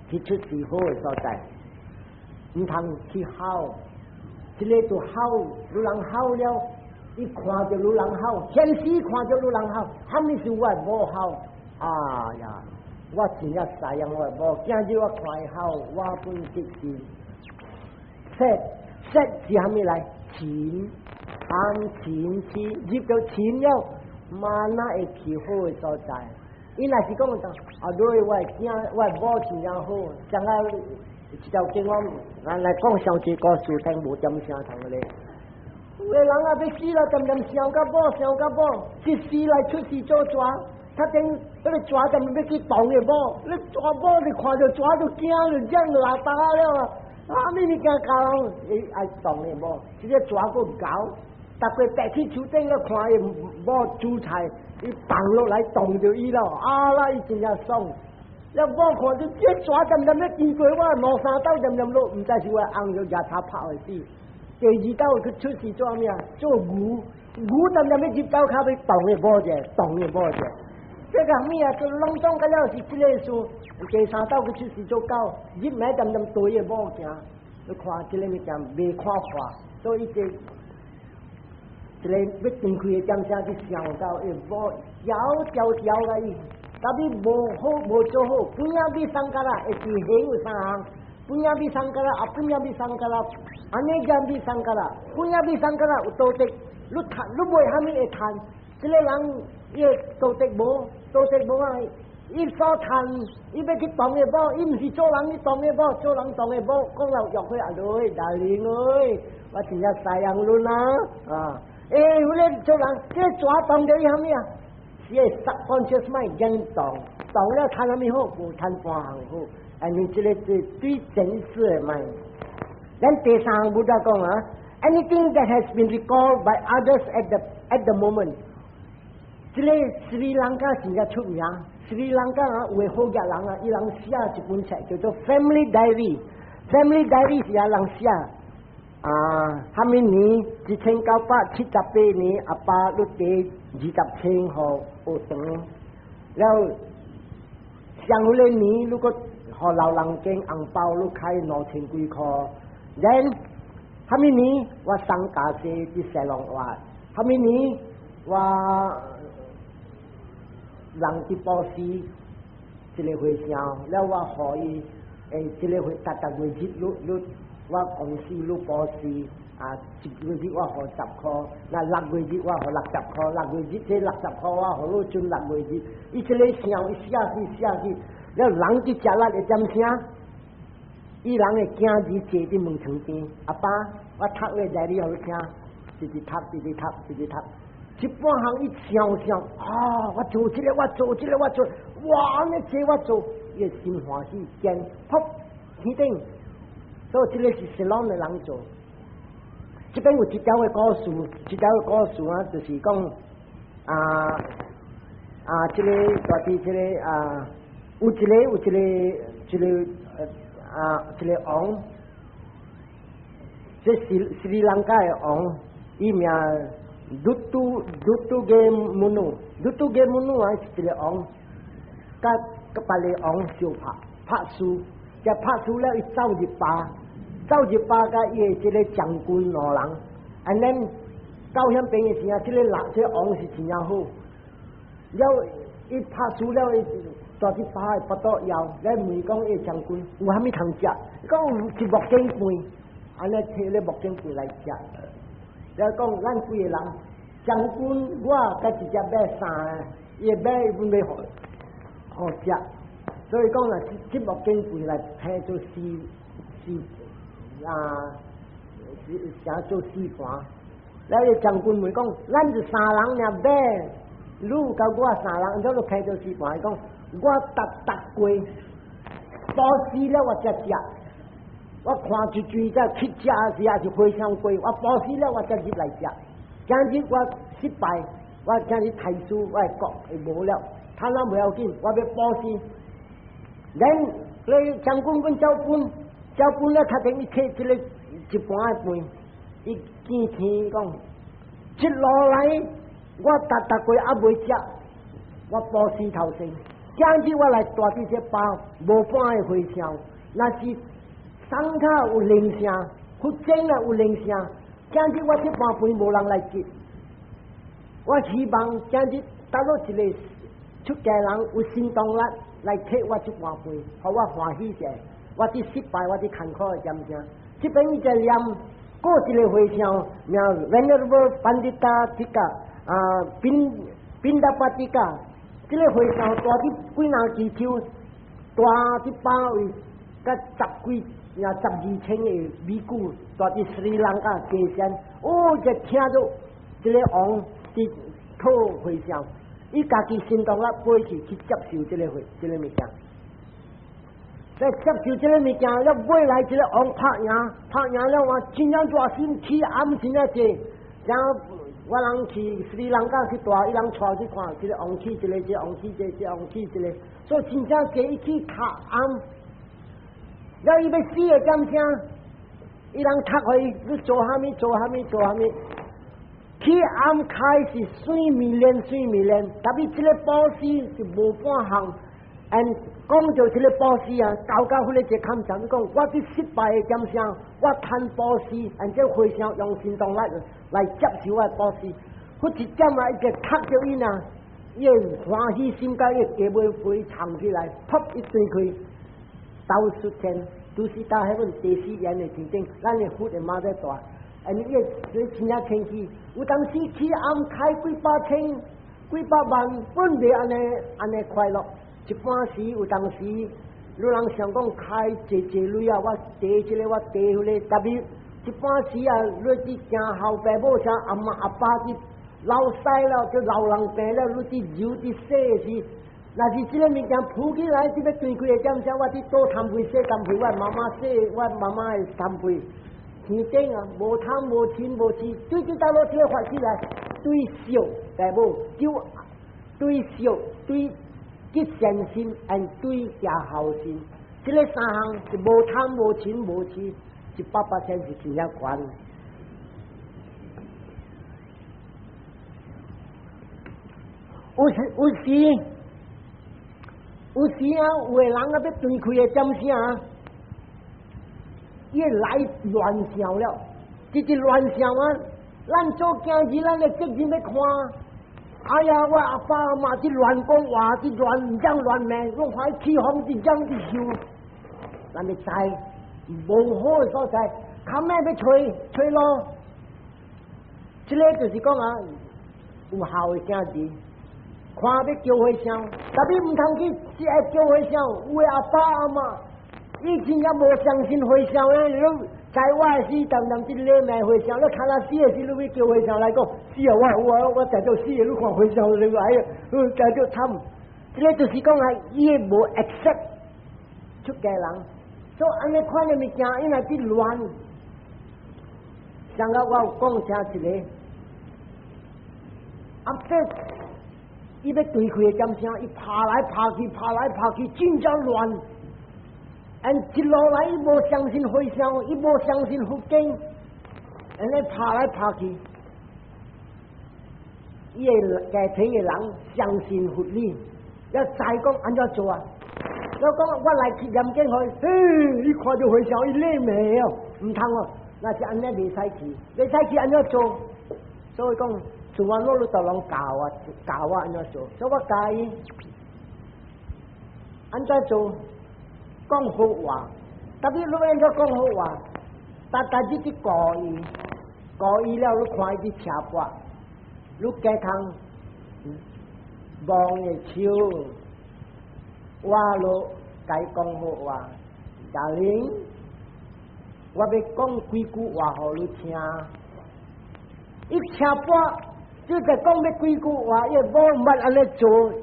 去出世好的所在，毋通去吼，這個就吼，女人吼了，伊看著女人吼，先時看著女人吼，啥物是我的某吼？哎呀，我真正知影我的某，今日我看伊吼，我本得是色色是啥物來？嗔，貪嗔痴，入著嗔了。嘛那會去好的所在？伊若是講啊，對我的囝，我的某真正好，將來一條經我咱來講上一個故事，聽無點聲通咧。有的人啊，欲死了，恬恬想甲某，想甲某，一死來出世做蛇，他等彼個蛇恬欲去動的某，你蛇某你看著蛇就驚，就這樣拉打了啊！啊，物物件教人，伊愛動的某，這個蛇閣𠢕。逐個爬去樹頂咧看伊某煮菜，伊放落來動著伊了，啊啦，伊真正爽。了某看著這蛇恬恬咧經過我，兩三斗恬恬落，毋知是我翁就舉頭拍予死。第二斗去出世做啥物啊？做牛，牛恬恬欲入灶跤欲動伊某者，動伊某者。這個物啊，就攏總個了是這個意思。第三斗去出世做狗，入暝恬恬對伊某行，你看這個物件袂看破，所以這一個欲斷開的點聲去想到伊某枵條條來伊，特別無好無做好，puññabhi saṅkhāra 會是形有三項，puññabhi saṅkhāra、apuññabhi saṅkhāra、anekkabhi saṅkhāra，puññabhi saṅkhāra 有道德，你貪你袂蝦米會貪，這個人伊的道德無，道德無啊，伊所貪，伊欲去動的某，伊毋是做人去動的某，做人動的某，講了約會啊，來，大玲哎，我真正西洋論啊，啊！欸，有咧做人，這個蛇動著伊蝦米啊？是個 subconscious mind 驚動，動了貪蝦米好？無貪半項好。按呢這個是最真實的 mind。咱第三項 Buddha 講啊，anything that has been recalled by others at the moment。這個斯里蘭卡真正出名，斯里蘭卡啊，有个好額人啊，伊人寫一本冊叫做 Family Diary。Family Diary 是啊人寫啊，蝦米年？1978年，阿爸你提20千予學堂，了上個年如果予老人間紅包，你開2000幾箍。Then 蝦米年我送家姐佇西龍活？蝦米年我人佇布施一個和尚，了我予伊這個會逐逐月日你你我公司你布施啊，一個月我予10箍，那六月日我予六十箍，六月日這六十箍我予你準六月日，伊這個想伊寫去寫去，了人佇食力會點聲？伊人的囝兒坐佇門床邊，阿爸，我讀你來你予你聽，直直讀，直直讀，直直讀，一半項伊想想，啊，我做這個，我做這個，我做，哇，按呢這我做，伊心歡喜，見噗天頂，所以這個是斯朗的人做。這邊有一條的故事，一條的故事啊，就是講啊啊，這個大致這個啊，有一個一個王，這是斯里蘭卡的王，伊名 Dutugemunu，Dutugemunu 啊是一個王，佮佮別个王相拍拍輸，這拍輸了，伊走入壩，走入壩佮伊的這個將軍兩人，and then 到遐邊的時啊，這個人這個王是真正好，了伊拍輸了，伊蹛佇壩的腹肚枵，來問講伊將軍有啥物通食？講有一木間飯，按呢提咧木間飯來食。了講咱幾個人，將軍我佮一隻馬三，伊的馬阮欲予食，所以講啊，這木間飯來提做絲絲啊，寫做絲盤。了伊將軍問講，咱是三人爾馬，你佮我三人，怎就提做絲盤？伊講我逐逐過布施了，我才食。我看一水在去食時，也是和尚過。我布施了，我才入來食。今日我失敗，我今日刣輸，我的國會無了。貪婪袂要緊，我欲布施。咱你將軍阮走分，走分了，較等伊摕這個一盤的飯，伊見天講，一路來我逐逐過猶未食，我布施頭先。今日我來蹛佇這壩，無半个和尚，若是桑卡有靈性，佛經啊有靈性。今日我這盤飯無人來接，我希望今日佗落一個出家人有神通力來摕我這盤飯，予我歡喜者。我佇失敗，我佇艱苦的點聲。這邊伊在念過一個和尚名 Venerable Pandita Tika 啊，賓賓達巴蒂卡。這個和尚蹛佇幾若支手，蹛佇壩位，佮十幾也12千個比丘，蹛佇斯里蘭卡加山。哦，就聽著這個王佇討和尚，伊家己神通力飛去去接受這個會這個物件。在接受這個物件，了尾來這個王拍贏，拍贏了話，真正熱心起暗真正濟，然後我人去斯里蘭卡去蹛，伊人帶去看，這個王起一個，這個王起這個，這個王起一個，所以真正濟伊去敲暗，了伊欲死的點聲，伊人讀予伊，你做啥物？做啥物？做啥物？起暗開是水米連水米連，特別這個布施是無半項。and 講著這個布施啊，搞到彼個一個坎場，講我佇失敗的點聲，我貪布施，and 這和尚用神通來來接受我的布施，彼一點啊，伊就讀著伊啊，伊歡喜心佮伊雞尾飛藏起來，噗一斷開，兜出天，都是到彼份第四緣的天頂，咱的佛的媽在蹛，and 伊個真正謙虛，有當時起暗開幾百千、幾百萬，本袂按呢按呢快樂。一般時有當時，你人想講開濟濟鐳啊，我提這個我提彼個，特別一般時啊，你佇行後爸母啥阿媽阿爸佇老師了，就老人病了，你佇揉佇洗時，若是這個物件浮起來，這欲斷開的點聲，我佇倒痰被洗痰被，我媽媽洗我媽媽的痰被，天頂啊，無貪無嗔無痴，對這倒落這個發起來，對惜爸母，就對惜對。結善心 and 對行孝心。這个三項是無貪無嗔無痴，100%是真正懸。有時有時有時啊，有的人啊欲斷氣的點聲，伊會來亂想了，直直亂想啊！咱做囝兒，咱的責任欲看。哎呀，我阿爸阿媽這亂講話，這亂講亂罵，攏看伊起風，這講這想，咱欲知無好的所在，較咩欲揣揣路。這个就是講啊，有孝的囝兒，看欲叫和尚，特別毋通去是愛叫和尚，有的阿爸阿媽，以前也無相信和尚的，你在我的時，當當這禮罵和尚，你看他死的時，你欲叫和尚來講，死啊！我我我在做死的，你看和尚你哎呀，在做慘。這个就是講啊，伊無 accept 出家人，所以按呢款的物件，因為佇亂。上個我有講聽一个，啊，這伊欲斷氣的點聲，伊拍來拍去，拍來拍去，真正亂。按一路來，伊無相信和尚，伊無相信佛經，按呢拍來拍去，伊个家庭的人相信佛理，要知講按怎做啊？我講我來去念經去，嘿，伊看著和尚，伊禮罵哦，毋通哦，那是按呢袂使去，袂使去按怎做？所以講，做完我你就攏教我，教我按怎做，所以我教伊按怎做。講好話，特別你按怎講好話，但但你去顧伊，顧伊了，你看伊佇車跋，你加通望伊手，我囉共伊講好話，Darling，我欲講幾句話予你聽。伊車跋，就在講欲幾句話，伊某毋捌按呢做，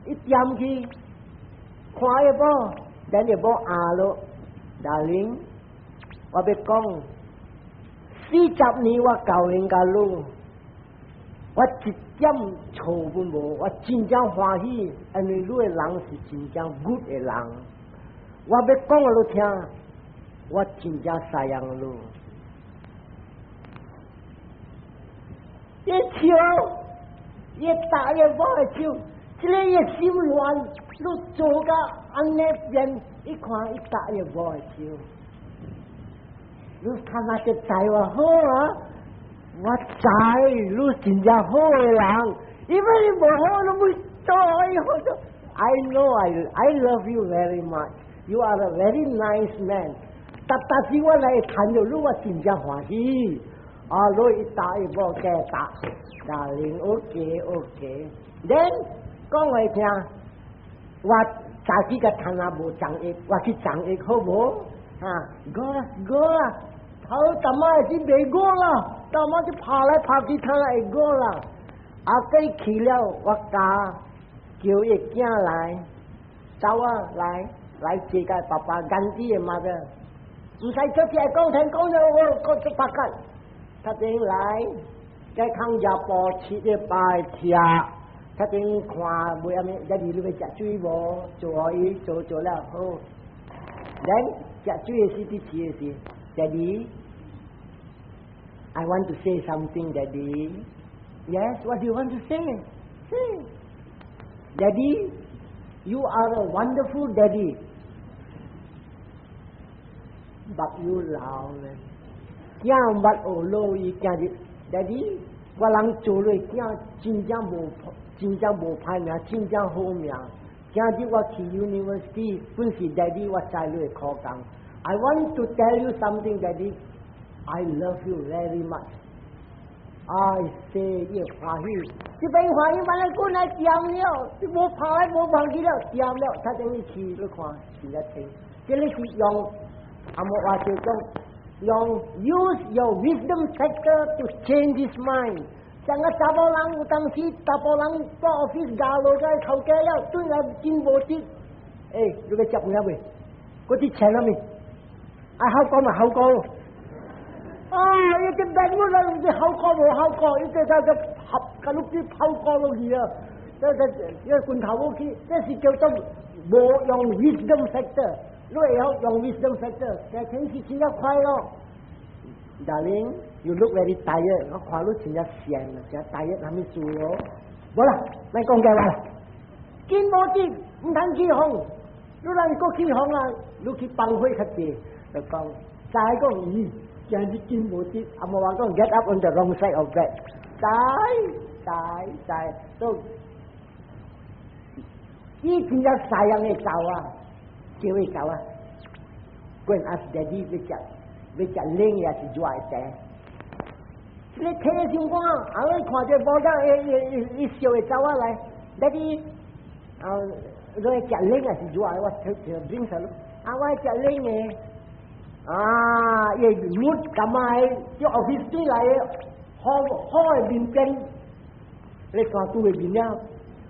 伊踮去看伊某。咱就某阿咯，Darling，我欲講40年我交緣佮你，我一點錯都無，我真正歡喜，因為你的人是真正 good 的人。我欲講予你聽，我真正sayang你。伊笑，伊搭伊某的手，這个伊心亂，你做甲按呢變，伊看伊搭伊某的手，你看那個知我好啊？我知你真正好的人，因為你無好，你袂做伊好做。I know I love you very much. You are a very nice man. 但但是我來談著你，我真正歡喜。啊，你一搭伊某加搭，Darling OK OK。Then 講予伊聽，我早起個談啊無長益，我去長益好無？啊，過啦過啦，頭淡仔是袂過啦，淡仔就拍來拍去，睇來會過啦。後尾去了，我教叫伊囝來，走啊來來接個爸爸，干啲的媽的，毋使出去講聽講咗我講出八個，他頂來，該康入步七個拜吃，他頂看袂阿咩，一日你欲食水無？做予伊做做了好，咱食水的時，佇吃的時，Daddy，I want to say something, Daddy. Yes, what do you want to say? Say. Daddy, you are a wonderful daddy. But you 老咧，囝毋捌學老伊今日，Daddy，我人做咧囝真正無真正無歹名，真正好名。今日我去 university，本是 Daddy 我載你去考工。I want to tell you something, Daddy. I love you very much. I say 伊歡喜，這邊歡喜，原來過來掂了，你無跑來無忘記了，掂了，他等於去你看，真正聽。這个是用阿摩話就講，用 use your wisdom factor to change his mind。像個查某人有當時，查甫人到 office 咬落個頭家了，對來真無得。欸，你欲食飯未？嗰啲錢了未？啊，好講嘛，好講。啊！伊個病我來，你好過無好過？伊個個合，甲你啲跑過落去啊！這這因為拳頭無去，這是叫做無用 wisdom factor。你會曉用 wisdom factor，家庭是真正快樂。Darling, you look very tired。我看你真正閒，真 tired，啥物事哦？無啦，莫講計話啦。緊無得，毋通起哄。你若閣起哄啊，你去放火較濟。就講，知講咦，今日緊無得，啊無話講 get up on the wrong side of bed。知知知，都以前只細樣的狗啊，叫咩狗啊？Go and ask daddy 欲食欲食冷的抑是熱的茶？你提想看，啊！你看著無得，伊伊伊燒的查某來，daddy，啊，你愛食冷抑是熱的？我摕摕冰上，啊，我愛食冷的。啊，伊 mood 感覺叫 office 對來的，好好的面變，你看拄的面了，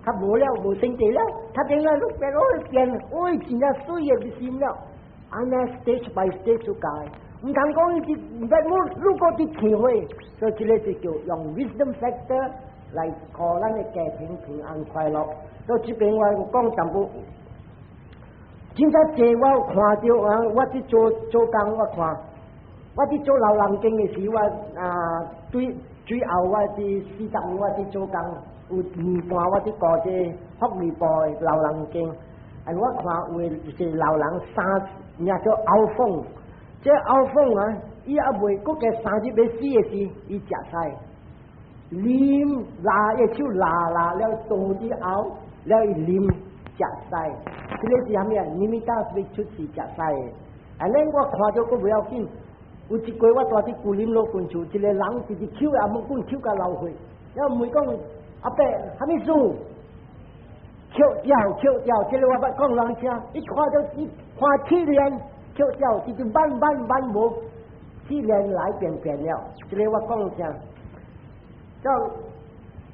較無了，無生氣了，較頂了，你變，哦變，哦真正水的心了，按呢 stage by stage 去改。毋通講伊是 bad mood，如果佇天會，所以這个就叫用 wisdom factor 來予咱的家庭平安快樂。所以這邊我講淡薄，真正濟我有看著啊！我佇做做工，我看，我佇做老人間的時，我啊對最後我佇40年我佇做工，有年半我佇顧這福利部的老人間，啊我看有的就是老人三名做拗風。這拗風啊，伊猶未閣加三日欲死的時，伊食屎，啉拉伊手拉拉了倒佇喉，了伊啉食屎。這个是啥物啊？nimitta 欲出世食屎的。啊，咱我看著閣袂要緊。有一過我蹛佇舊林老近厝，一個人直直抾阿木棍抾甲流血，了問講阿伯啥物事？抾掉抾掉，這个我捌講人聽，伊看著伊看齒鏈。抾掉，直直慢慢慢無，齒鏈來變變了。這个我講聽，這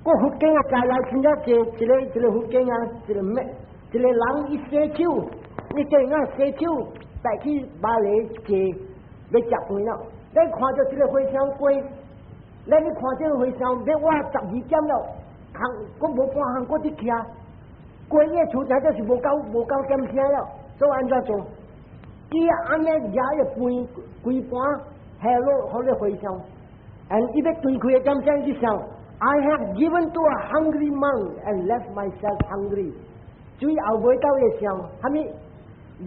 個佛經啊，帶來真正濟，一个一个佛經啊，一個咩？一個人伊洗手，你叫伊洗手，帶去巴黎坐欲食飯了。你看著這个和尚過，咱你看這个和尚欲倚12點了，行，閣無半項閣佇徛，過伊厝內就是無夠無夠點聲了，所以按怎做？伊按呢舉个飯規盤下落予咧和尚，and 伊欲斷開的點聲去想，I have given to a hungry monk and left myself hungry。最後尾到伊想，啥物？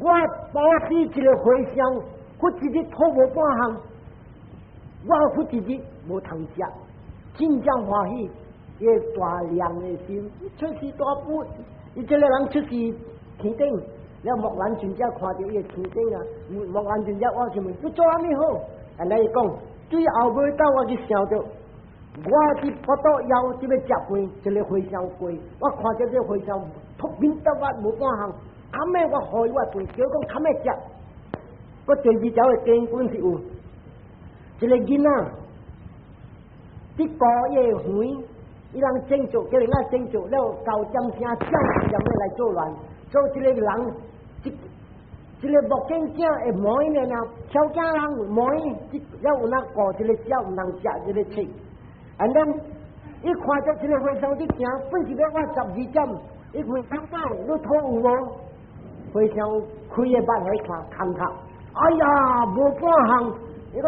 我布施一个和尚，佢一日討無半項，我佢一日無通食，真正歡喜，伊大量的心，出世大富，伊這个人出世天頂。了木蘭尊者看著伊天頂啊，木蘭尊者我是問你做啥物好？按呢伊講，最後尾到我去想著，我佇腹肚枵，佇欲食飯，一个和尚過，我看著這個和尚托面得我無半項，較尾我予伊我飯，叫講較尾食。我第二條的經本是有一个囡仔，佇顧伊的園，伊人種作，叫人仔種作了九點聲，鳥點欲來作亂，所以這个人。這个目鏡者會摸伊爾，小囝人摸伊，了有那顧這个鳥毋通食這个刺。And then 伊看著這个和尚佇行，本是欲倚12點，伊問長老，你肚有無？和尚開个目來看，空殼，哎呀，無半項。伊講，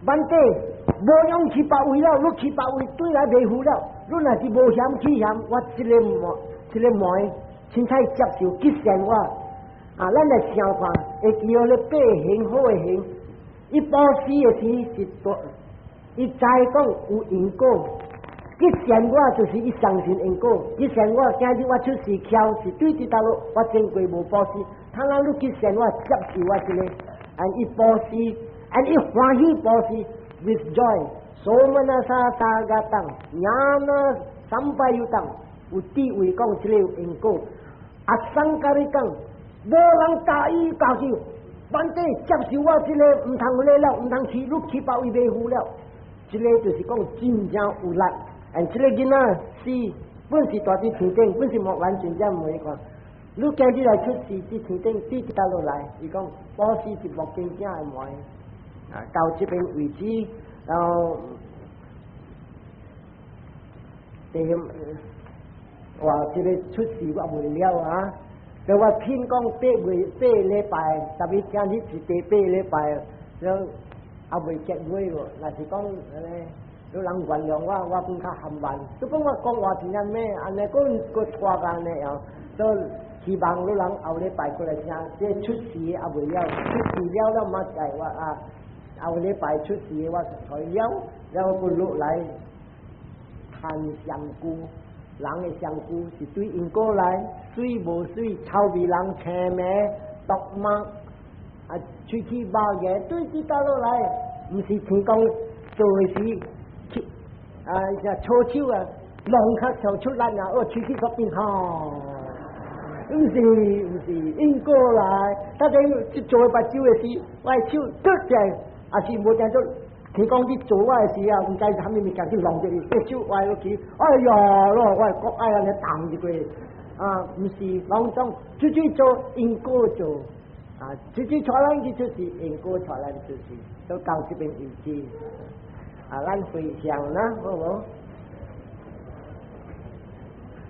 萬底無用去別位了，你去別位對來袂赴了。你若是無嫌起嫌，我這个糜，這个糜，凊彩接受吉善我。啊，咱來想看，會記號咧八行好的行，伊布施的時是大，伊知講有因果，吉善我就是伊相信因果，吉善我今日我出世巧是對佇倒落，我前過無布施，他若你吉善我接受我這個，and 伊布施，and 伊歡喜布施，with joy，somanassa sahagatam，ñāna sampayuttam，有智慧講這個有因果，asaṅkhārikaṃ。無人教伊教授，反正接受我這个毋通禮了，毋通去，你去別位袂赴了。這个就是講真正有力。and 這个囡仔是本是蹛佇天頂，本是木蘭真正問伊講，你今日來出世佇天頂，對佇倒落來，伊講布施是目睭者的糜。啊，到這邊為止，然後第。哇！這个出事我袂了啊！就我聽講8月8禮拜，特別聽日是第八禮拜，了猶未結尾喎。若是講按呢，有人原諒我，我閣較含慢。都講我講話真正咩？按呢閣閣拖按呢哦，所以希望你人後禮拜過來聽，這出事猶未了，出事了了嘛就我啊，後禮拜出事我才了，了閣落來談上句。人的身軀是對因果來，媠無媠，臭味人青糜毒物啊，喙齒肉牙對佇倒落來，毋是天講做的時，啊，搓手啊，弄較像出力啊，哦，喙齒煞變吼，毋是毋是因果來，大家去做目睭的時，我的手剁起來，也是無定做。天講你做我的時啊，毋知啥物物件去弄著伊，隻手歪落去，哎呀，咯，我的國愛按呢動一過，啊，毋是，攏總出去做因果做，啊，出去帶咱去出事，因果帶咱出事，都到這邊為止。啊，咱回向啦，好無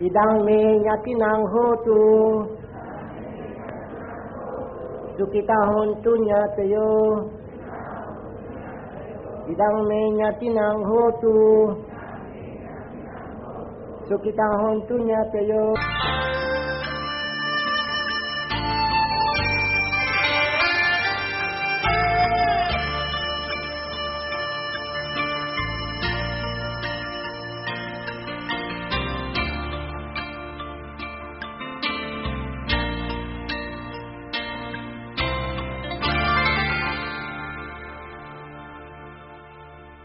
？Idam me ñātinam hotu, sukhita hontu ñātayo. Idam me ñātinam hotu, sukhita hontu ñātayo.